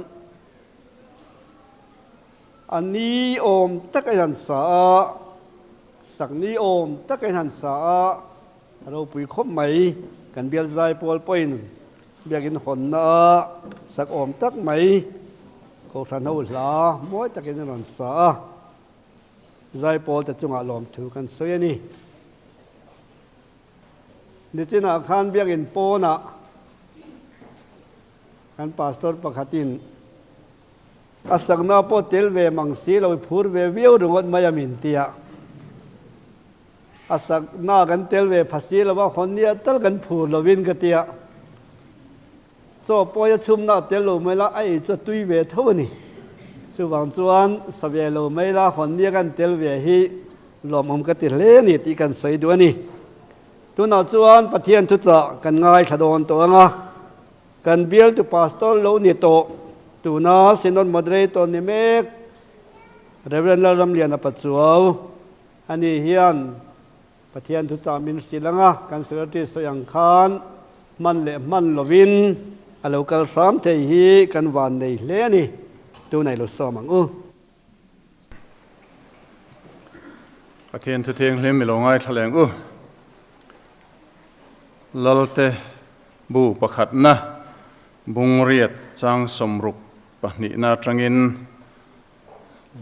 E: a ni awm tak a han sa a, sak ni awm tak a han sa a, a ropui khawp mai. Kan bial zai pawl pawhin biakin hawnna a sak awm tak mai, Kohhran ho hla mawi takin a rawn sa a. Zaipawl te chungah lawmthu kan sawi a ni. Nichinah khan biakinn pawnah kan pastor pakhatin a sakna pawh tel ve mang si lo, i phur ve viau ringawt mai a min ti a. A sakna kan tel ve pha si lo a, hawn nia tal kan phur lovin ka ti a. Chaw pawi a chhumna a tel lo mai la, a ei chu a tui ve tho a ni. Chuvang chuan sa ve lo mai la, hawn nia kan tel ve hi lawmawm ka ti hle a ni tih kan sawi duh a ni. Tunah chuan Pathian thuchah kan ngaithla dawn tawh ang a, kan bialtu pastor lo ni tawh, tuna Synod Moderator ni mek Rev. Lalramliana Pachuau ani hian Pathian thuchah min hrilh ang a, kan Secretary sawi ang khan hman leh hman lovin a lo kal hram thei hi kan van nei hle a ni. Tunah i lo sawm ang u.
D: Pathian thu thianghlim i lo ngaithla leng u. Lalte bu pakhatna bungriat chang sawmruk pahnihna atangin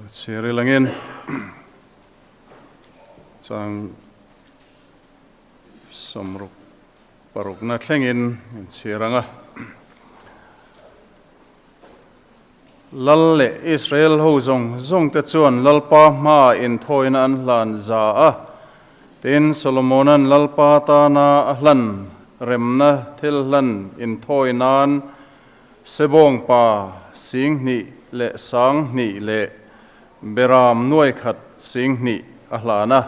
D: chhiar ilangin chang sawmruk parukna thlengin min chhiar ang a. Lal leh Israel ho zawng zawng te chuan Lalpa hmaah inthawina an hlan za a, tin Solomona'n Lalpa tana a hlan remna thil hlan inthawi nan Sebawng pa singhnih leh sanghnih leh Beram nuaikhat singhnih a hlan a.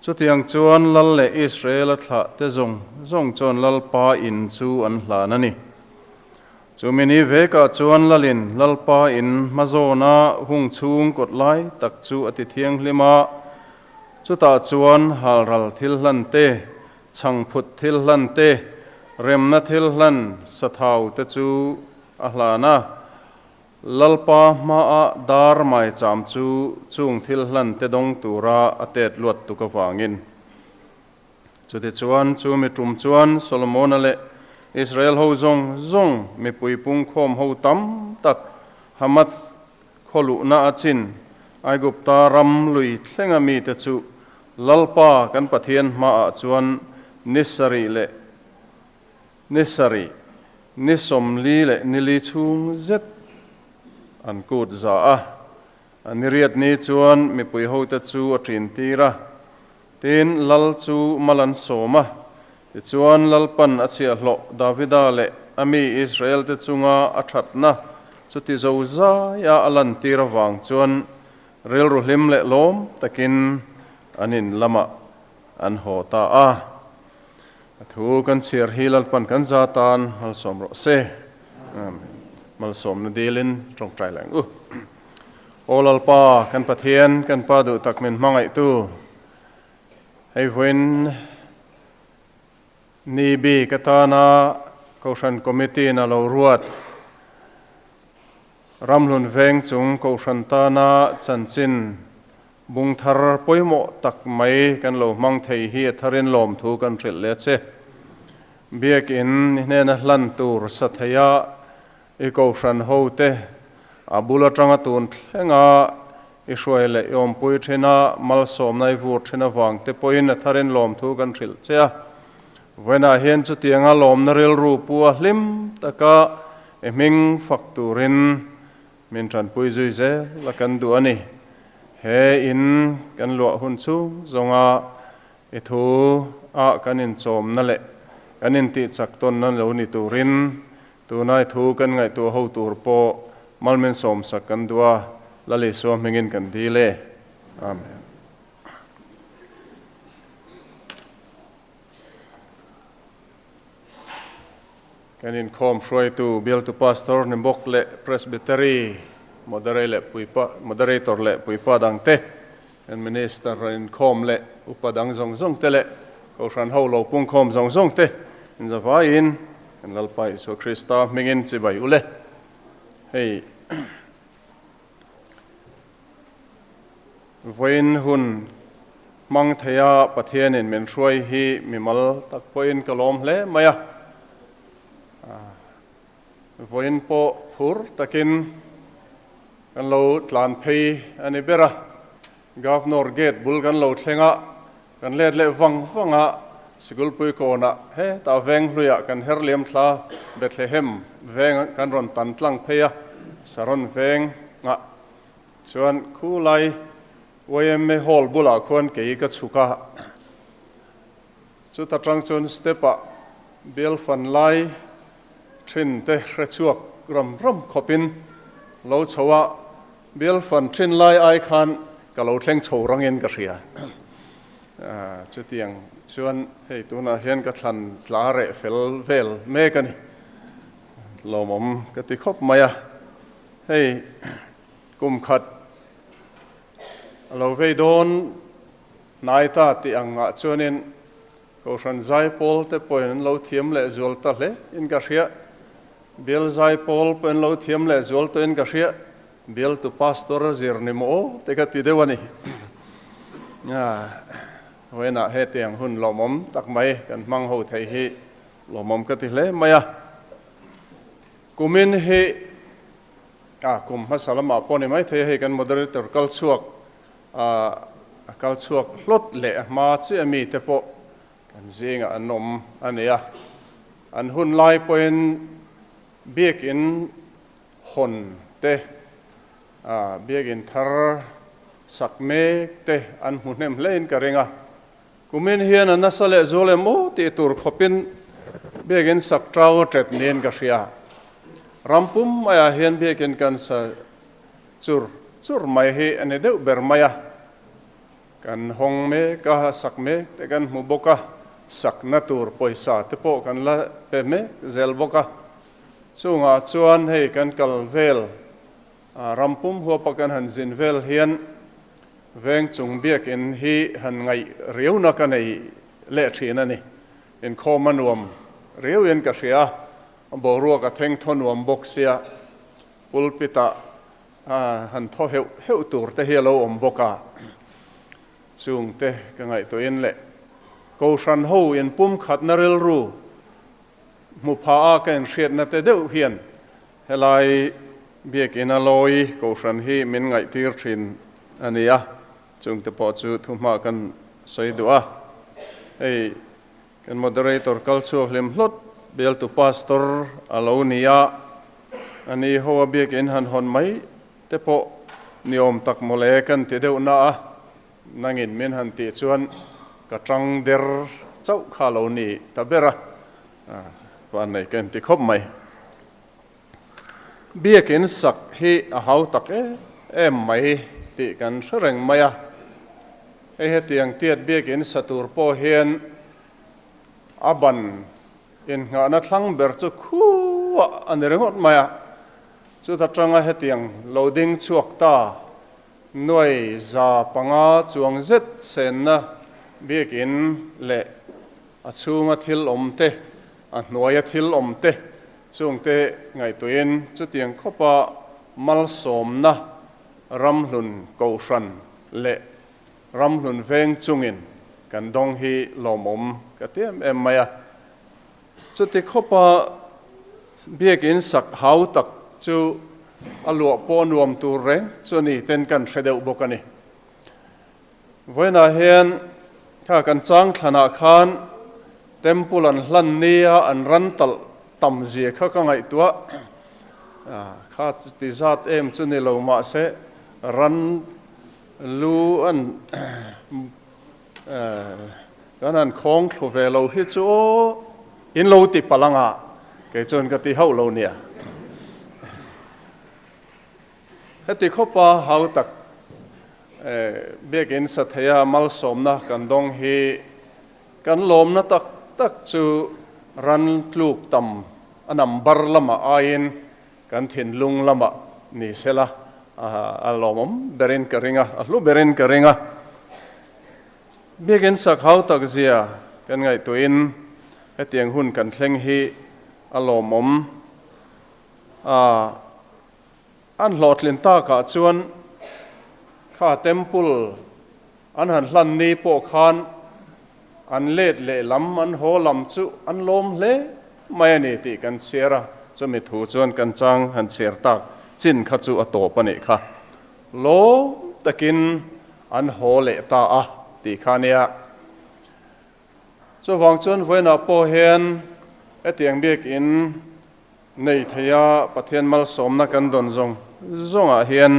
D: Chutiang chuan Lal leh Israel a thlah te zawng zawng chuan Lalpa in chu an hlan a ni. Chumi ni vekah chuan Lalin Lalpa in hmazawna hung chhung kawt lai tak chu a ti thianghlim a, chutah chuan halral thil hlan te, Chhangphut thil hlan te, remna thil hlan sathau te chu a hlan a. Lalpa hmaah dar maicham chu chung thil hlan te dawng tura a tet luat tuk avangin. Chutichuan chu mi tum chuan Solomona leh Israel ho zawng zawng mipui pungkhawm ho tam tak Hamath khaw luhna a chin Aigupta ram lui thlenga mite chu Lalpa kan Pathian hmaah chuan ni sarih leh ni sarih, ni sawmli leh nili chhung zet an kut za a. A niriat ni chuan mipui hote chu a ṭin tir a, tin Lal chu mal an sawm a. Tichuan Lalpan a chhiahhlawh Davida leh a mi Israel-te chunga a ṭhatna chuti zozaia a lantir avang chuan Rilru hlim leh lawm takin an in lamah an haw ta a. A thu kan chhiar hi Lalpan kan za tan malsawm rawh se. Amen. Malsawmna dilin tawngtai leh ang u. Aw Lalpa, kan Pathian, kan Pa duh tak min hmangaihtu, hei vawiin ni bik atana Kohhran Committee-in a lo ruat, Ramhlun veng chung Kohhran tana chanchin bung thar pawimawh tak mai kan lo hmang thei hi a tharin lawmthu kan hrilh leh a che. Biakin ni hnena hlan tur sa theia i Kohhran hote a bul atanga tun thlenga i hruai leh i awmpui thina malsawmna i vur thin avang te pawhin a tharin lawmthu kan hrilh che a. Vawiinah hian chutianga lawmna rilru pu a hlim taka i hming fak turin min tanpui zui zel a kan duh a ni. He in kan luah hun chhung zawnga i thu ah kan inchawmna leh kan intihchak tawnna lo ni turin tunai thu kan ngaihtuah ho tur pawh malmin sawmsak kan duh a, Lal Isua hmingin kan dil e. Amen. Kan inkhawm hruaitu bialtu pastor ni bawk leh Presbytery moderator leh puipa dangte, kan minister rawn inkhawm leh upa dang zawng zawng te leh kohhran ho lo pungkhawm zawng zawng te inzavaiin kan Lalpa Isua Krista hmingin chibai u le. Hei. Vawiin hun hmang theia Pathianin min hruai hi mimal tak pawhin ka lawm hle mai a. Vawiin pawh phur takin kan lo tlan phei a ni ber a. Governor Gate bul kan lo thleng a, kan let leh vang vang a, Sikulpui kawnah hetah veng hluiah kan her liam thla Bethlehem veng kan rawn tan tlang phei a, Saron vengah Chuan khulai YMA Hall bulah khuan kei ka chhuk a. Chuta tang chuan step ah bial fan lai thin te hre chhuak ram ram khawpin lo chho a, bial fan thin lai ai khan ka lo thleng chho rangin ka hria. Chutiang chuan hei tunah hian ka thlan tla reh fel vel mek a ni. Lawmawm ka ti khawp mai a, hei kum khat a lo vei dawn hnai ta tih ang ah chuanin Kohhran zaipawl te pawhin an lo thiam leh zual ta hle in ka hria, Bial zaipawl pawhin an lo thiam leh zual tawhin ka hria, Bialtu pastor a zir ni maw aw te ka ti deuh a ni. Vawiinah hetiang hun lawmawm tak mai kan hmang ho thei hi lawmawm ka ti hle mai a. Kumin hi a kum hmasa lamah pawh ni maithei a, hei kan moderator kal chhuak a kal chhuak hlawt leh a hma chiah mi te pawh kan zingah an awm a ni a. An hun lai pawhin biakin hawn te, biakin thar sak mek te an hmu hnem hlein ka ring a. Kumin hian a nasa leh zual em aw tih tur khawpin biakin sak tau a tep niin ka hria. Ram pum maiah hian biakin kan sa chur chur mai hi a ni deuh ber mai a. Kan hawng mek a, sak mek te kan hmu bawk a, sakna tur pawisa te pawh kan la pe mek zel bawk a. Chungah chuan hei kan kal vel ram pum huapa kan han zin vel hian veng chung biakin hi han ngaih riauna ka nei leh thin a ni. Inkhawm a nuam riauin ka hria a, boruak a theng thaw nuam bawk sia, pulpit ah han thaw heuh heuh tur te hi a lo awm bawk a. Chungte ka ngaihtuahin leh Kohhran ho inpumkhatna rilru Hmu pha a ka inhriatna te deuh hian helai biakinn a lawi kohhran hi min ngaihtir thin a ni a, chungte pawh chu thuhma kan sawi duh a. Hei kan moderator kal chhuak hlim hlawt bialtu pastor a lo ni a, a ni ho a biakinn han hawn mai te pawh ni awm tak mawle kan ti deuh na a, nangin min han tih chuan ka tang der chauh kha lo ni ta ber a, van nei ka inti khawp mai. Biakin sak hi a hau tak em em mai tih kan hre reng mai a, hei hetiang tiat biakin sa tur pawh hian a ban innghahna thlang ber chu khuah a ni ringawt mai a, chuta tanga hetiang lo ding chhuak ta Nuai 500 chuang zet senna biakin leh a chhunga thil awm te, a hnuaia thil awm te chungte ngaihtuahin chutiang khawpa malsawmna ramhlun kohhran leh ramhlun veng chungin kan dawng hi lawmawm ka ti em em mai a. Chuti khawpa biakin sak hau tak chu a luah pawh nuam tur reng chu a ni ten kan hre deuh bawk a ni. Vawiinah hian kha kan chang thlanah khan temple an hlan nia an ran talh tam zia kha ka ngaihtuah kha ti zat em chu ni lo mahse ran lu an Kan han khawng thlu ve lo hi chu aw in lo ti palh anga kei chuan ka ti hauh lo nia. Heti khawpa hau tak biakin sa theia malsawmna kan dawng hi kan lawmna tak tak chu ran tluk tam a number lamah aiin kan thinlung lamah ni sela a lawmawm berin ka ring a, a hlu berin ka ring a. Biakin sak hau tak zia kan ngaihtuahin hetiang hun kan thleng hi a lawmawm a, an hlawhtlin takah chuan kha temple an han hlan ni pawh khan an let leh lam an haw lam chu an lawm hle mai a ni tih kan chhiar a, chumi thu chuan kan chang han chhiar tak chin kha chu a tawp a nih kha. Lawm takin an haw leh ta a tih kha nia. Chuvang chuan vawiinah pawh hian hetiang biakin nei theia Pathian malsawmna kan dawn zawng zawngah hian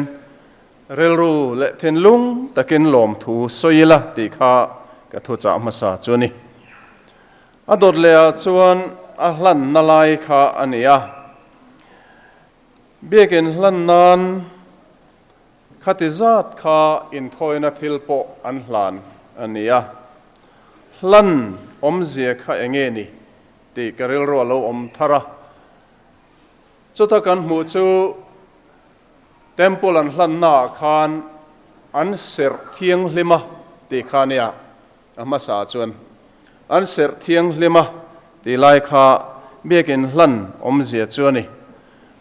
D: rilru leh thinlung takin lawmthu sawi ila tih kha ka thuchah hmasa chu a ni. A dawt lehah chuan a hlanna lai kha a ni a. Biakin hlan nan khati zat kha inthawina thil pawh an hlan a ni a. Hlan awmzia kha enge ni tih ka rilru a lo awm thar a. Chuta kan hmuh chu Temple an hlannaah khan an serh thianghlim a tih kha a nia. A hmasa chuan an serh thianghlim a tih lai kha biakin hlan awmzia chu a ni.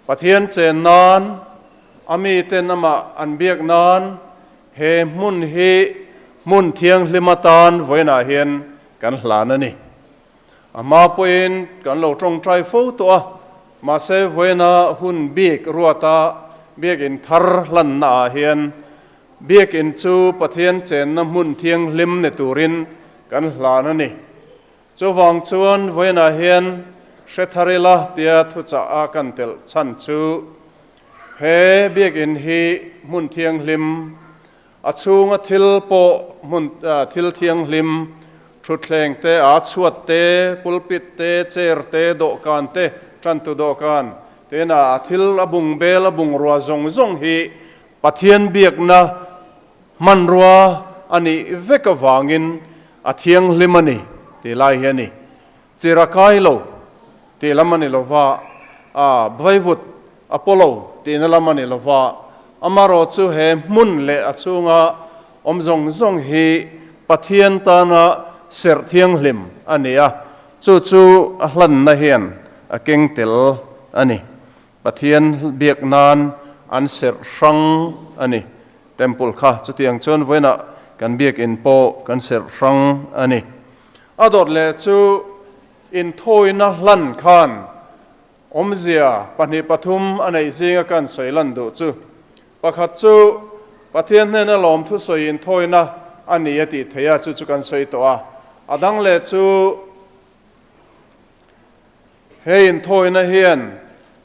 D: Pathian chen nan, a miten amah an biak nan he hmun hi hmun thianghlim atan vawiinah hian kan hlan a ni. A hma pawhin kan lo tawngtai fo tawh a, mahse vawiina hun bik ruata biakin thar hlannaah hian Biakinn chu Pathian chenna hmun thianghlim ni turin kan hlan a ni. Chuvang chuan vawiinah hian hre thar ila tia thuchah a kan telh chhan chu he biakinn hi hmun thianghlim, a chhunga thil pawh hmun thil thianghlim, thutthleng te, aa chhuat te, pulpit te, chair te, dawhkan te, tantu dawhkan tena a thil a bungbel a bungrua zawng zawng hi Pathian biakna hmanrua a nih vek avangin a thianghlim a ni tih lai hi a ni. Chira kai lo tih lam a ni lo va, a vaivut a paw lo tihna lam a ni lo va, amarawh chu he hmun leh a chhunga awm zawng zawng hi Pathian tana serh thianghlim a ni a, chu chu a hlanna hian a keng tel a ni. Pathian biak nan an serh hrang a ni. Temple kha chutiang chuan vawiinah kan biakin pawh kan serh hrang a ni. A dawt leh chu inthawina hlan khan awmzia pahnih pathum a neih zinga kan sawi lan duh chu pakhat chu Pathian hnena lawmthu sawi inthawina a ni a tih theih a, chu chu kan sawi tawh a. A dang leh chu He inthawina hian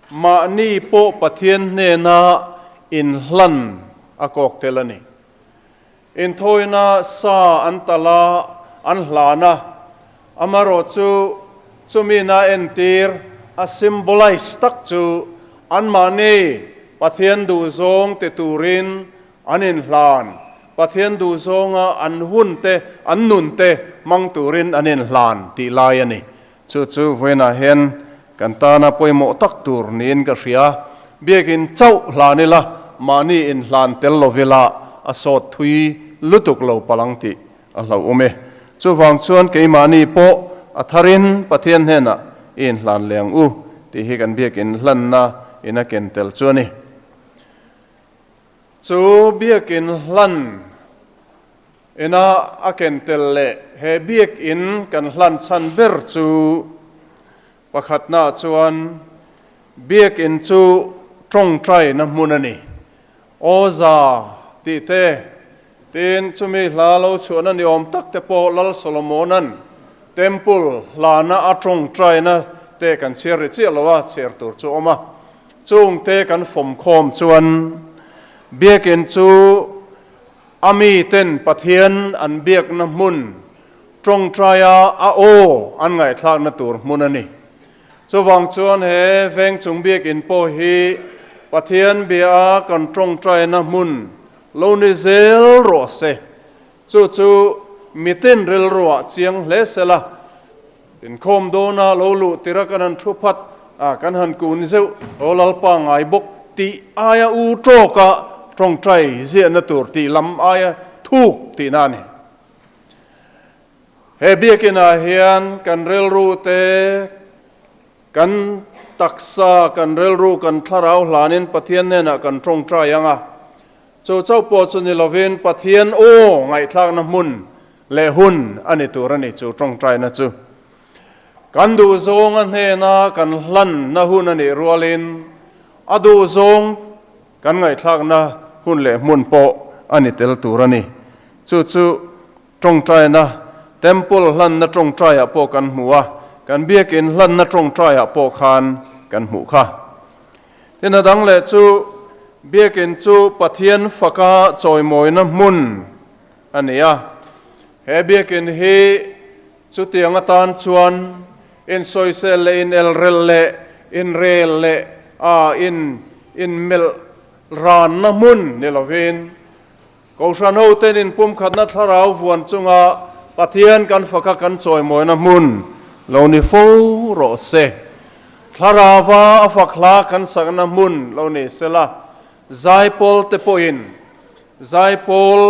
D: mahni pawh Pathian hnena inhlan a kawk tel a ni. Inthawina sa an talh a, an hlan a, amarawh chu chumi na entir a symbolize tak chu anmahni Pathian duhzawng ti turin an inhlan, Pathian duhzawnga an hun te, an nun te hmang turin an inhlan tih lai a ni. Chu chu vawiinah hian kan tana pawimawh tak tur niin ka hria. Biakin chauh hlan ila, mahni inhlan tel lovila a sawt thui lutuk lo palang tih a hlauhawm e. Chuvang chuan keimahni pawh a tharin Pathian hnenah i inhlan leh ang u tih hi kan biakin hlanna in a ken tel chu a ni. Chu biakin hlan Ina a ken tel leh he biakinn kan hlan chhan ber chu pakhatnaah chuan biakinn chu tawngtaina hmun a ni. Awza tih te, tin chumi hla lo chhuahna ni awm tak te pawh Lal Solomona'n Temple hlana a tawngtaina te kan chhiar ri chiah lo a, chhiar tur chu awm a. Chungte kan fawmkhawm chuan biakinn chu A miten Pathian an biakna hmun, tawngtaia a aw an ngaihthlakna tur hmun a ni. Chuvang chuan he veng chung biakin pawh hi Pathian bia a kan tawngtaina hmun lo ni zel rawh se. Chu chu miten rilruah chiang hle sela, inkhawm dawna lo luh tira kan han thu phat a, kan han kun zeuh aw Lalpa ngai bawk tih aia u tawka tawngtai ziahna tur tih lam aia thuk tihna a ni. He biakinah hian kan rilru te, kan taksa, kan rilru, kan thlarau hlanin Pathian hnenah kan tawngtai ang a. Chu chauh pawh chu ni lovin Pathian aw ngaihthlakna hmun leh hun a ni tur a ni chu tawngtaina chu. Kan duhzawng a hnena kan hlanna hun a nih rualin a duhzawng kan ngaihthlakna hun leh hmun pawh a ni tel tur a ni. Chu chu tawngtaina, Temple hlanna tawngtaiah pawh kan hmu a, kan biakin hlanna tawngtaiah pawh khan kan hmuh kha. Tin a dang leh chu biakin chu Pathian faka chawimawina hmun a ni a. He biakin hi Chutiang atan chuan insawisel leh inelrel leh inrel leh a in inmelh ranna hmun ni lovin, Kohhran hoten inpumkhatna thlarau vuan chunga Pathian kan faka kan chawimawina hmun lo ni fo rawh se. Thlarauva a fak hla kan sakna hmun lo ni sela, Zaipawl te pawhin Zaipawl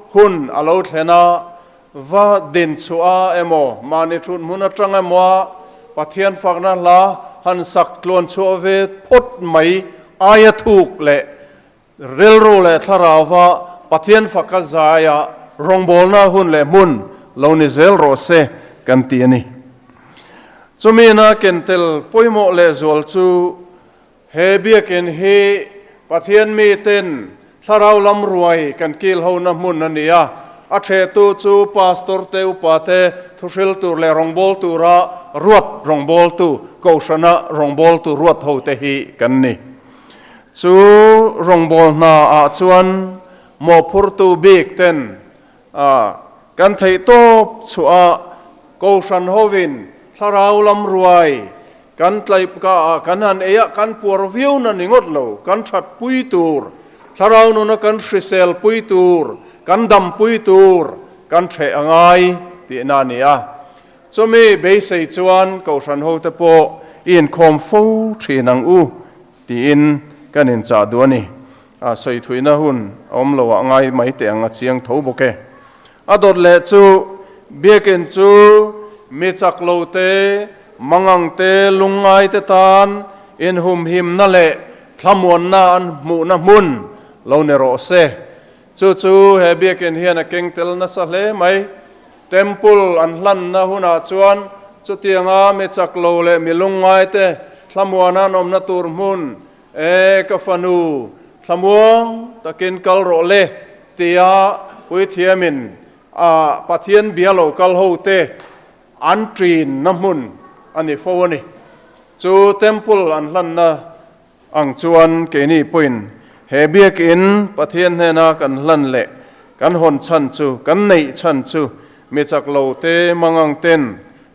D: hun a lo thlen a, va din chhuah a emaw, mahni thut hmun atang emaw a Pathian fakna hla han sak tluan chhuah ve phawt mai aia thuk leh rilru leh thlarauva Pathian faka zaia rawngbawlna hun leh hmun lo ni zel rawh se kan ti a ni. Chumina kentel pawimawh lehzual chu He biakinn hi Pathian miten thlarau lam ruai kan kil hona hmun a ni a, a thehtu chu Pastor te, Upa te, thuhril tur leh rawngbâwl tura ruat rawngbâwltu, Kohhrana rawngbâwltu ruat hote hi kan ni. Chu rawngbâwl hna ah chuan mawhphurtu bik ten A, kan theih tawp chhuah a, Kohhran hovin thlarau lam ruai kan tlaih ka ah kan han ei a, kan puar viau na ni ngawt lo, kan that pui tur, thlarau nuna kan hrisel pui tur, kan dam pui tur kan hreh a ngai tihna a ni a. Chumi beisei chuan Kohhran hote pawh i inkhawm fo thin ang u tiin kan inchah duh a ni. A sawi thuihna hun a awm lo ah ngai mai teh ang a chiang tho bawk e. A dawt leh chu Biakinn chu mi chak lo te, mangang te, lungngai te tan inhumhimna leh thlamuanna an hmuhna hmun lo ni rawh se. Chu chu he Biakinn hian a keng tel nasa hle mai. Temple an hlanna hunah chuan chutianga mi chak lo leh mi lungngai te thlamuana an awmna tur hmun E ka fanu, thlamuang takin kal rawh le, tia Puithiamin a Pathian bia lo kal ho te an ṭinna hmun a ni fo a ni. Chu Temple an hlanna ang chuan keini pawhin he biakinn Pathian hnena kan hlan leh kan hawn chhan chu, kan neih chhan chu mi chak lo te mangang ten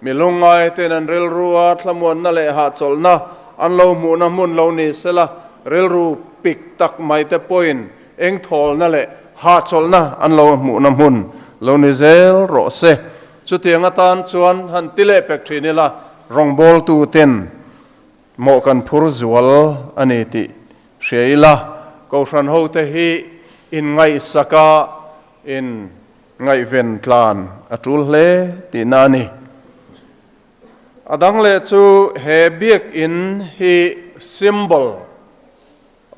D: Mi lungngai ten an rilru a thlamuanna leh hahchawlhna an lo hmuhna hmun lo ni sela, rilru pik tak mai te pawhin engthawlna leh hahchawlhna an lo hmuhna hmun lo ni zel rawh se. Chutiang atan chuan han ti leh pek thin ila, rawngbawltu ten mawh kan phur zual a ni tih hria ila, Kohhran hote hi inngaihsak a, in Ngaihven tlan a tul hle tihna a ni. A dang leh chu he biakinn hi symbol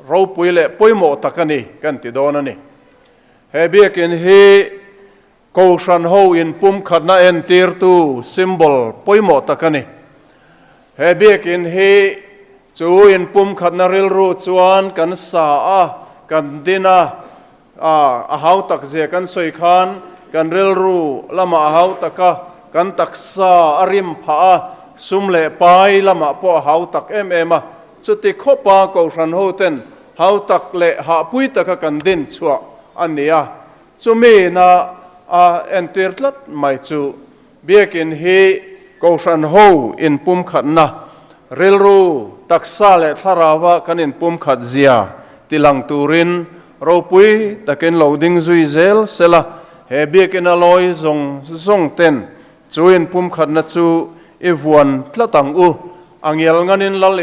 D: ropui leh pawimawh tak a ni kan ti dawn a ni. He biakinn hi Kohhran ho inpumkhatna entirtu symbol pawimawh tak a ni. He biakinn hi chu inpumkhatna rilru chuan kan sa a, kan din a, A, a hau tak zia kan sawi khan kan rilru lamah a hau tak a, kan taksa a rim phah a, sum leh pai lamah pawh a hau tak em em a. Chuti khawpa Kohhran hoten hau tak leh hahpui taka kan din chhuah a ni a. Chumi na a entir tlat mai chu Biakinn hi Kohhran ho inpumkhatna, rilru, taksa leh thlarauva kan inpumkhat zia tilang turin ropui takin lo ding zui zel sela, he Biakinn a lawi zawng zawng ten chu inpumkhatna chu i vuan tlat ang u. A ngial nganin Lal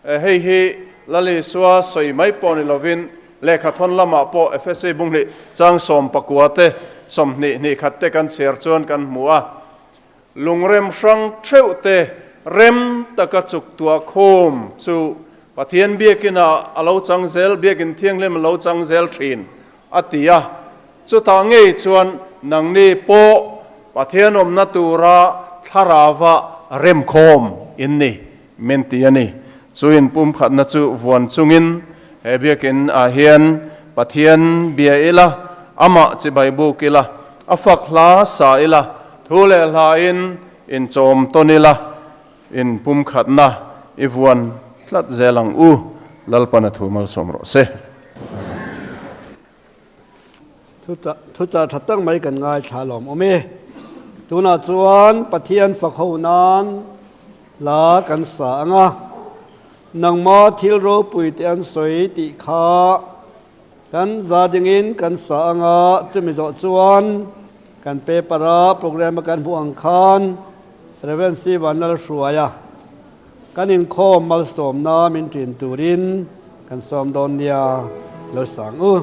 D: Hei hi Lal Isua sawi mai pawh ni lovin lehkhathawn lamah pawh Efesi bunghnih chang 19 te, 20 hnih khat te kan chhiar chuan kan hmu a. Lungrem hrang theuh te rem taka chuk tuah khum chu Pathian biakinah a lo chang zel, biakin thianghlim a lo chang zel thin a ti a. Chutah ngei chuan nangni pawh Pathian awmna tura thlarauva remkhawm in ni. Min ti a ni. Chu inpumkhatna chu vuan chungin he biakinn ah hian Pathian bia ila, amah chibai buk ila, a fak hla sa ila, thu leh hla in inchawm tawn ila, inpumkhatna i vuan tlat zel ang u, Lalpan a thu malsawm rawh se.
E: Thuchah tha tak mai kan ngaithla lawm awm e. Tunah chuan Pathian fak ho nan hla kan sa ang a, nangma thil ropui te an sawi tih kha kan za dingin kan sa ang a, chumi zawh chuan kan paper a program a kan hmuh ang khan Rev. Sivan Lalhruaia kan inkhawm malsawmna min ṭin turin kan sawm dawn nia lo sang u.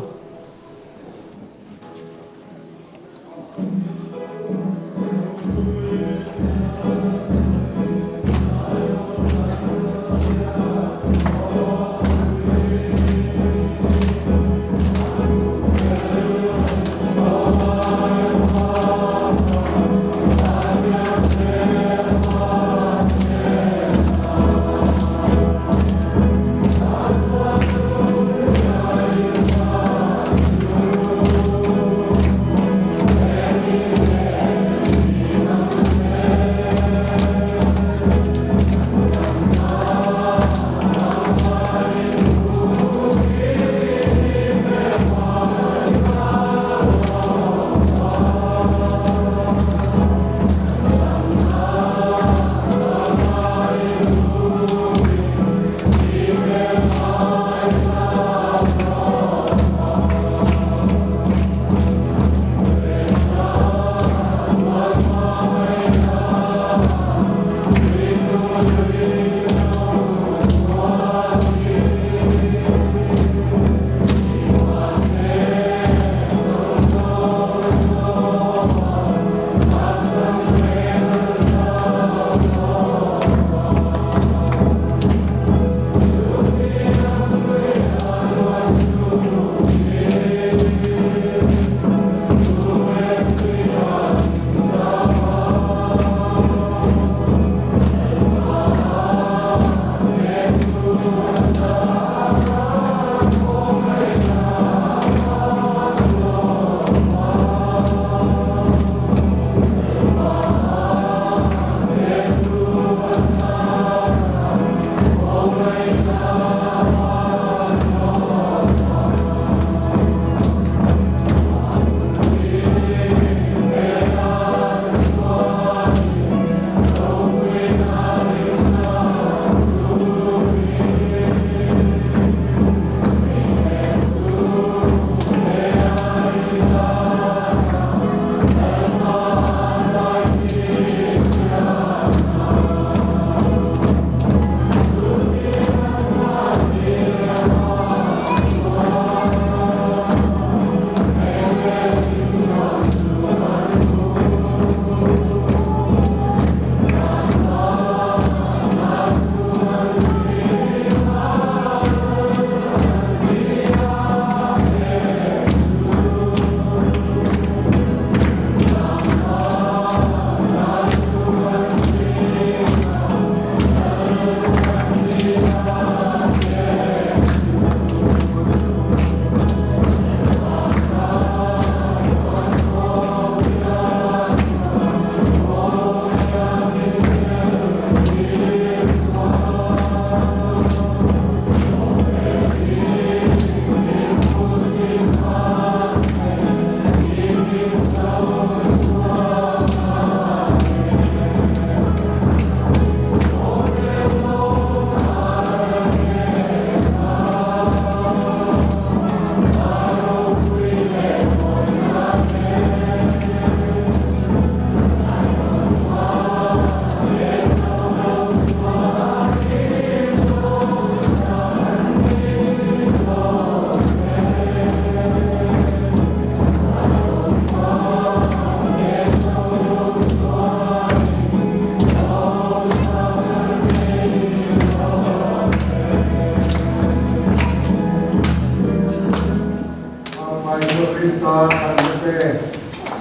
H: Isua Krista chhanna te,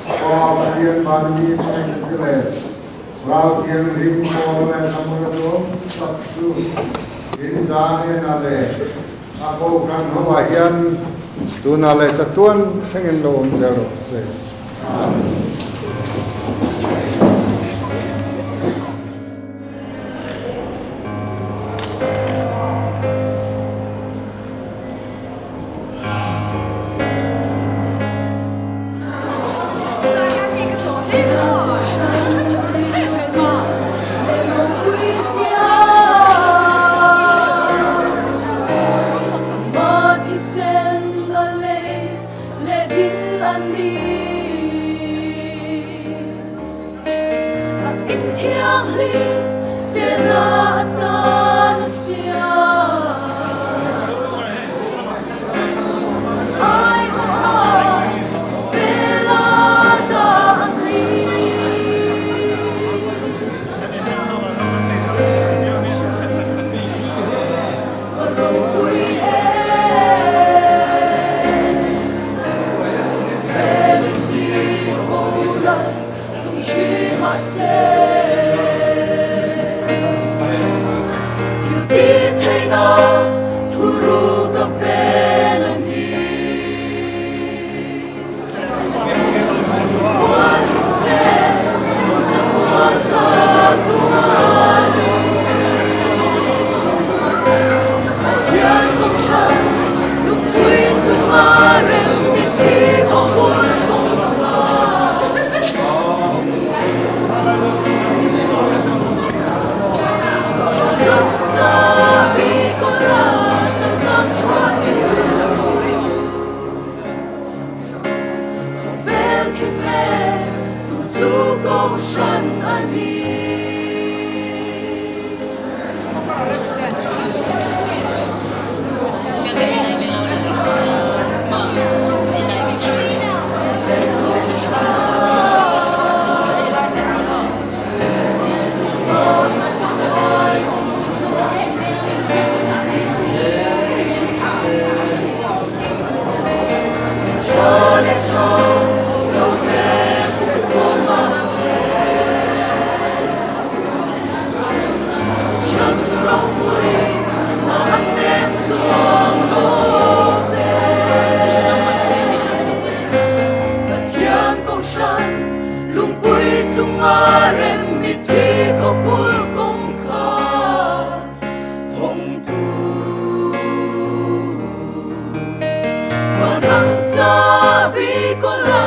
H: Pa Pathian Vanmi hmangaihna te leh Rau Thianghlim Pawla leh Thamura duam tak chu in zan ena leh a kohhran ho ah hian tunah leh chatuan thlengin lo awm zel rawh se. Amen.
A: thianghlim chenna atan a siam. Ai awha vela dah a ni. Va ropui em. Felin tih boral tum thin mahse thil tih theihna thuru ka ven a ni. Mual him che chatuan chatuan Pathian kohhran lungpui chunga rem mitthi khawpui kawngkhar. Ramsa bik awla sangkang chhuah i Khawvel thim e tu chu kohhran a ni. Pathian kohhran lungpui chunga rem mitthi khawpui kawngkhar hawngtu Vanram chabi kawla.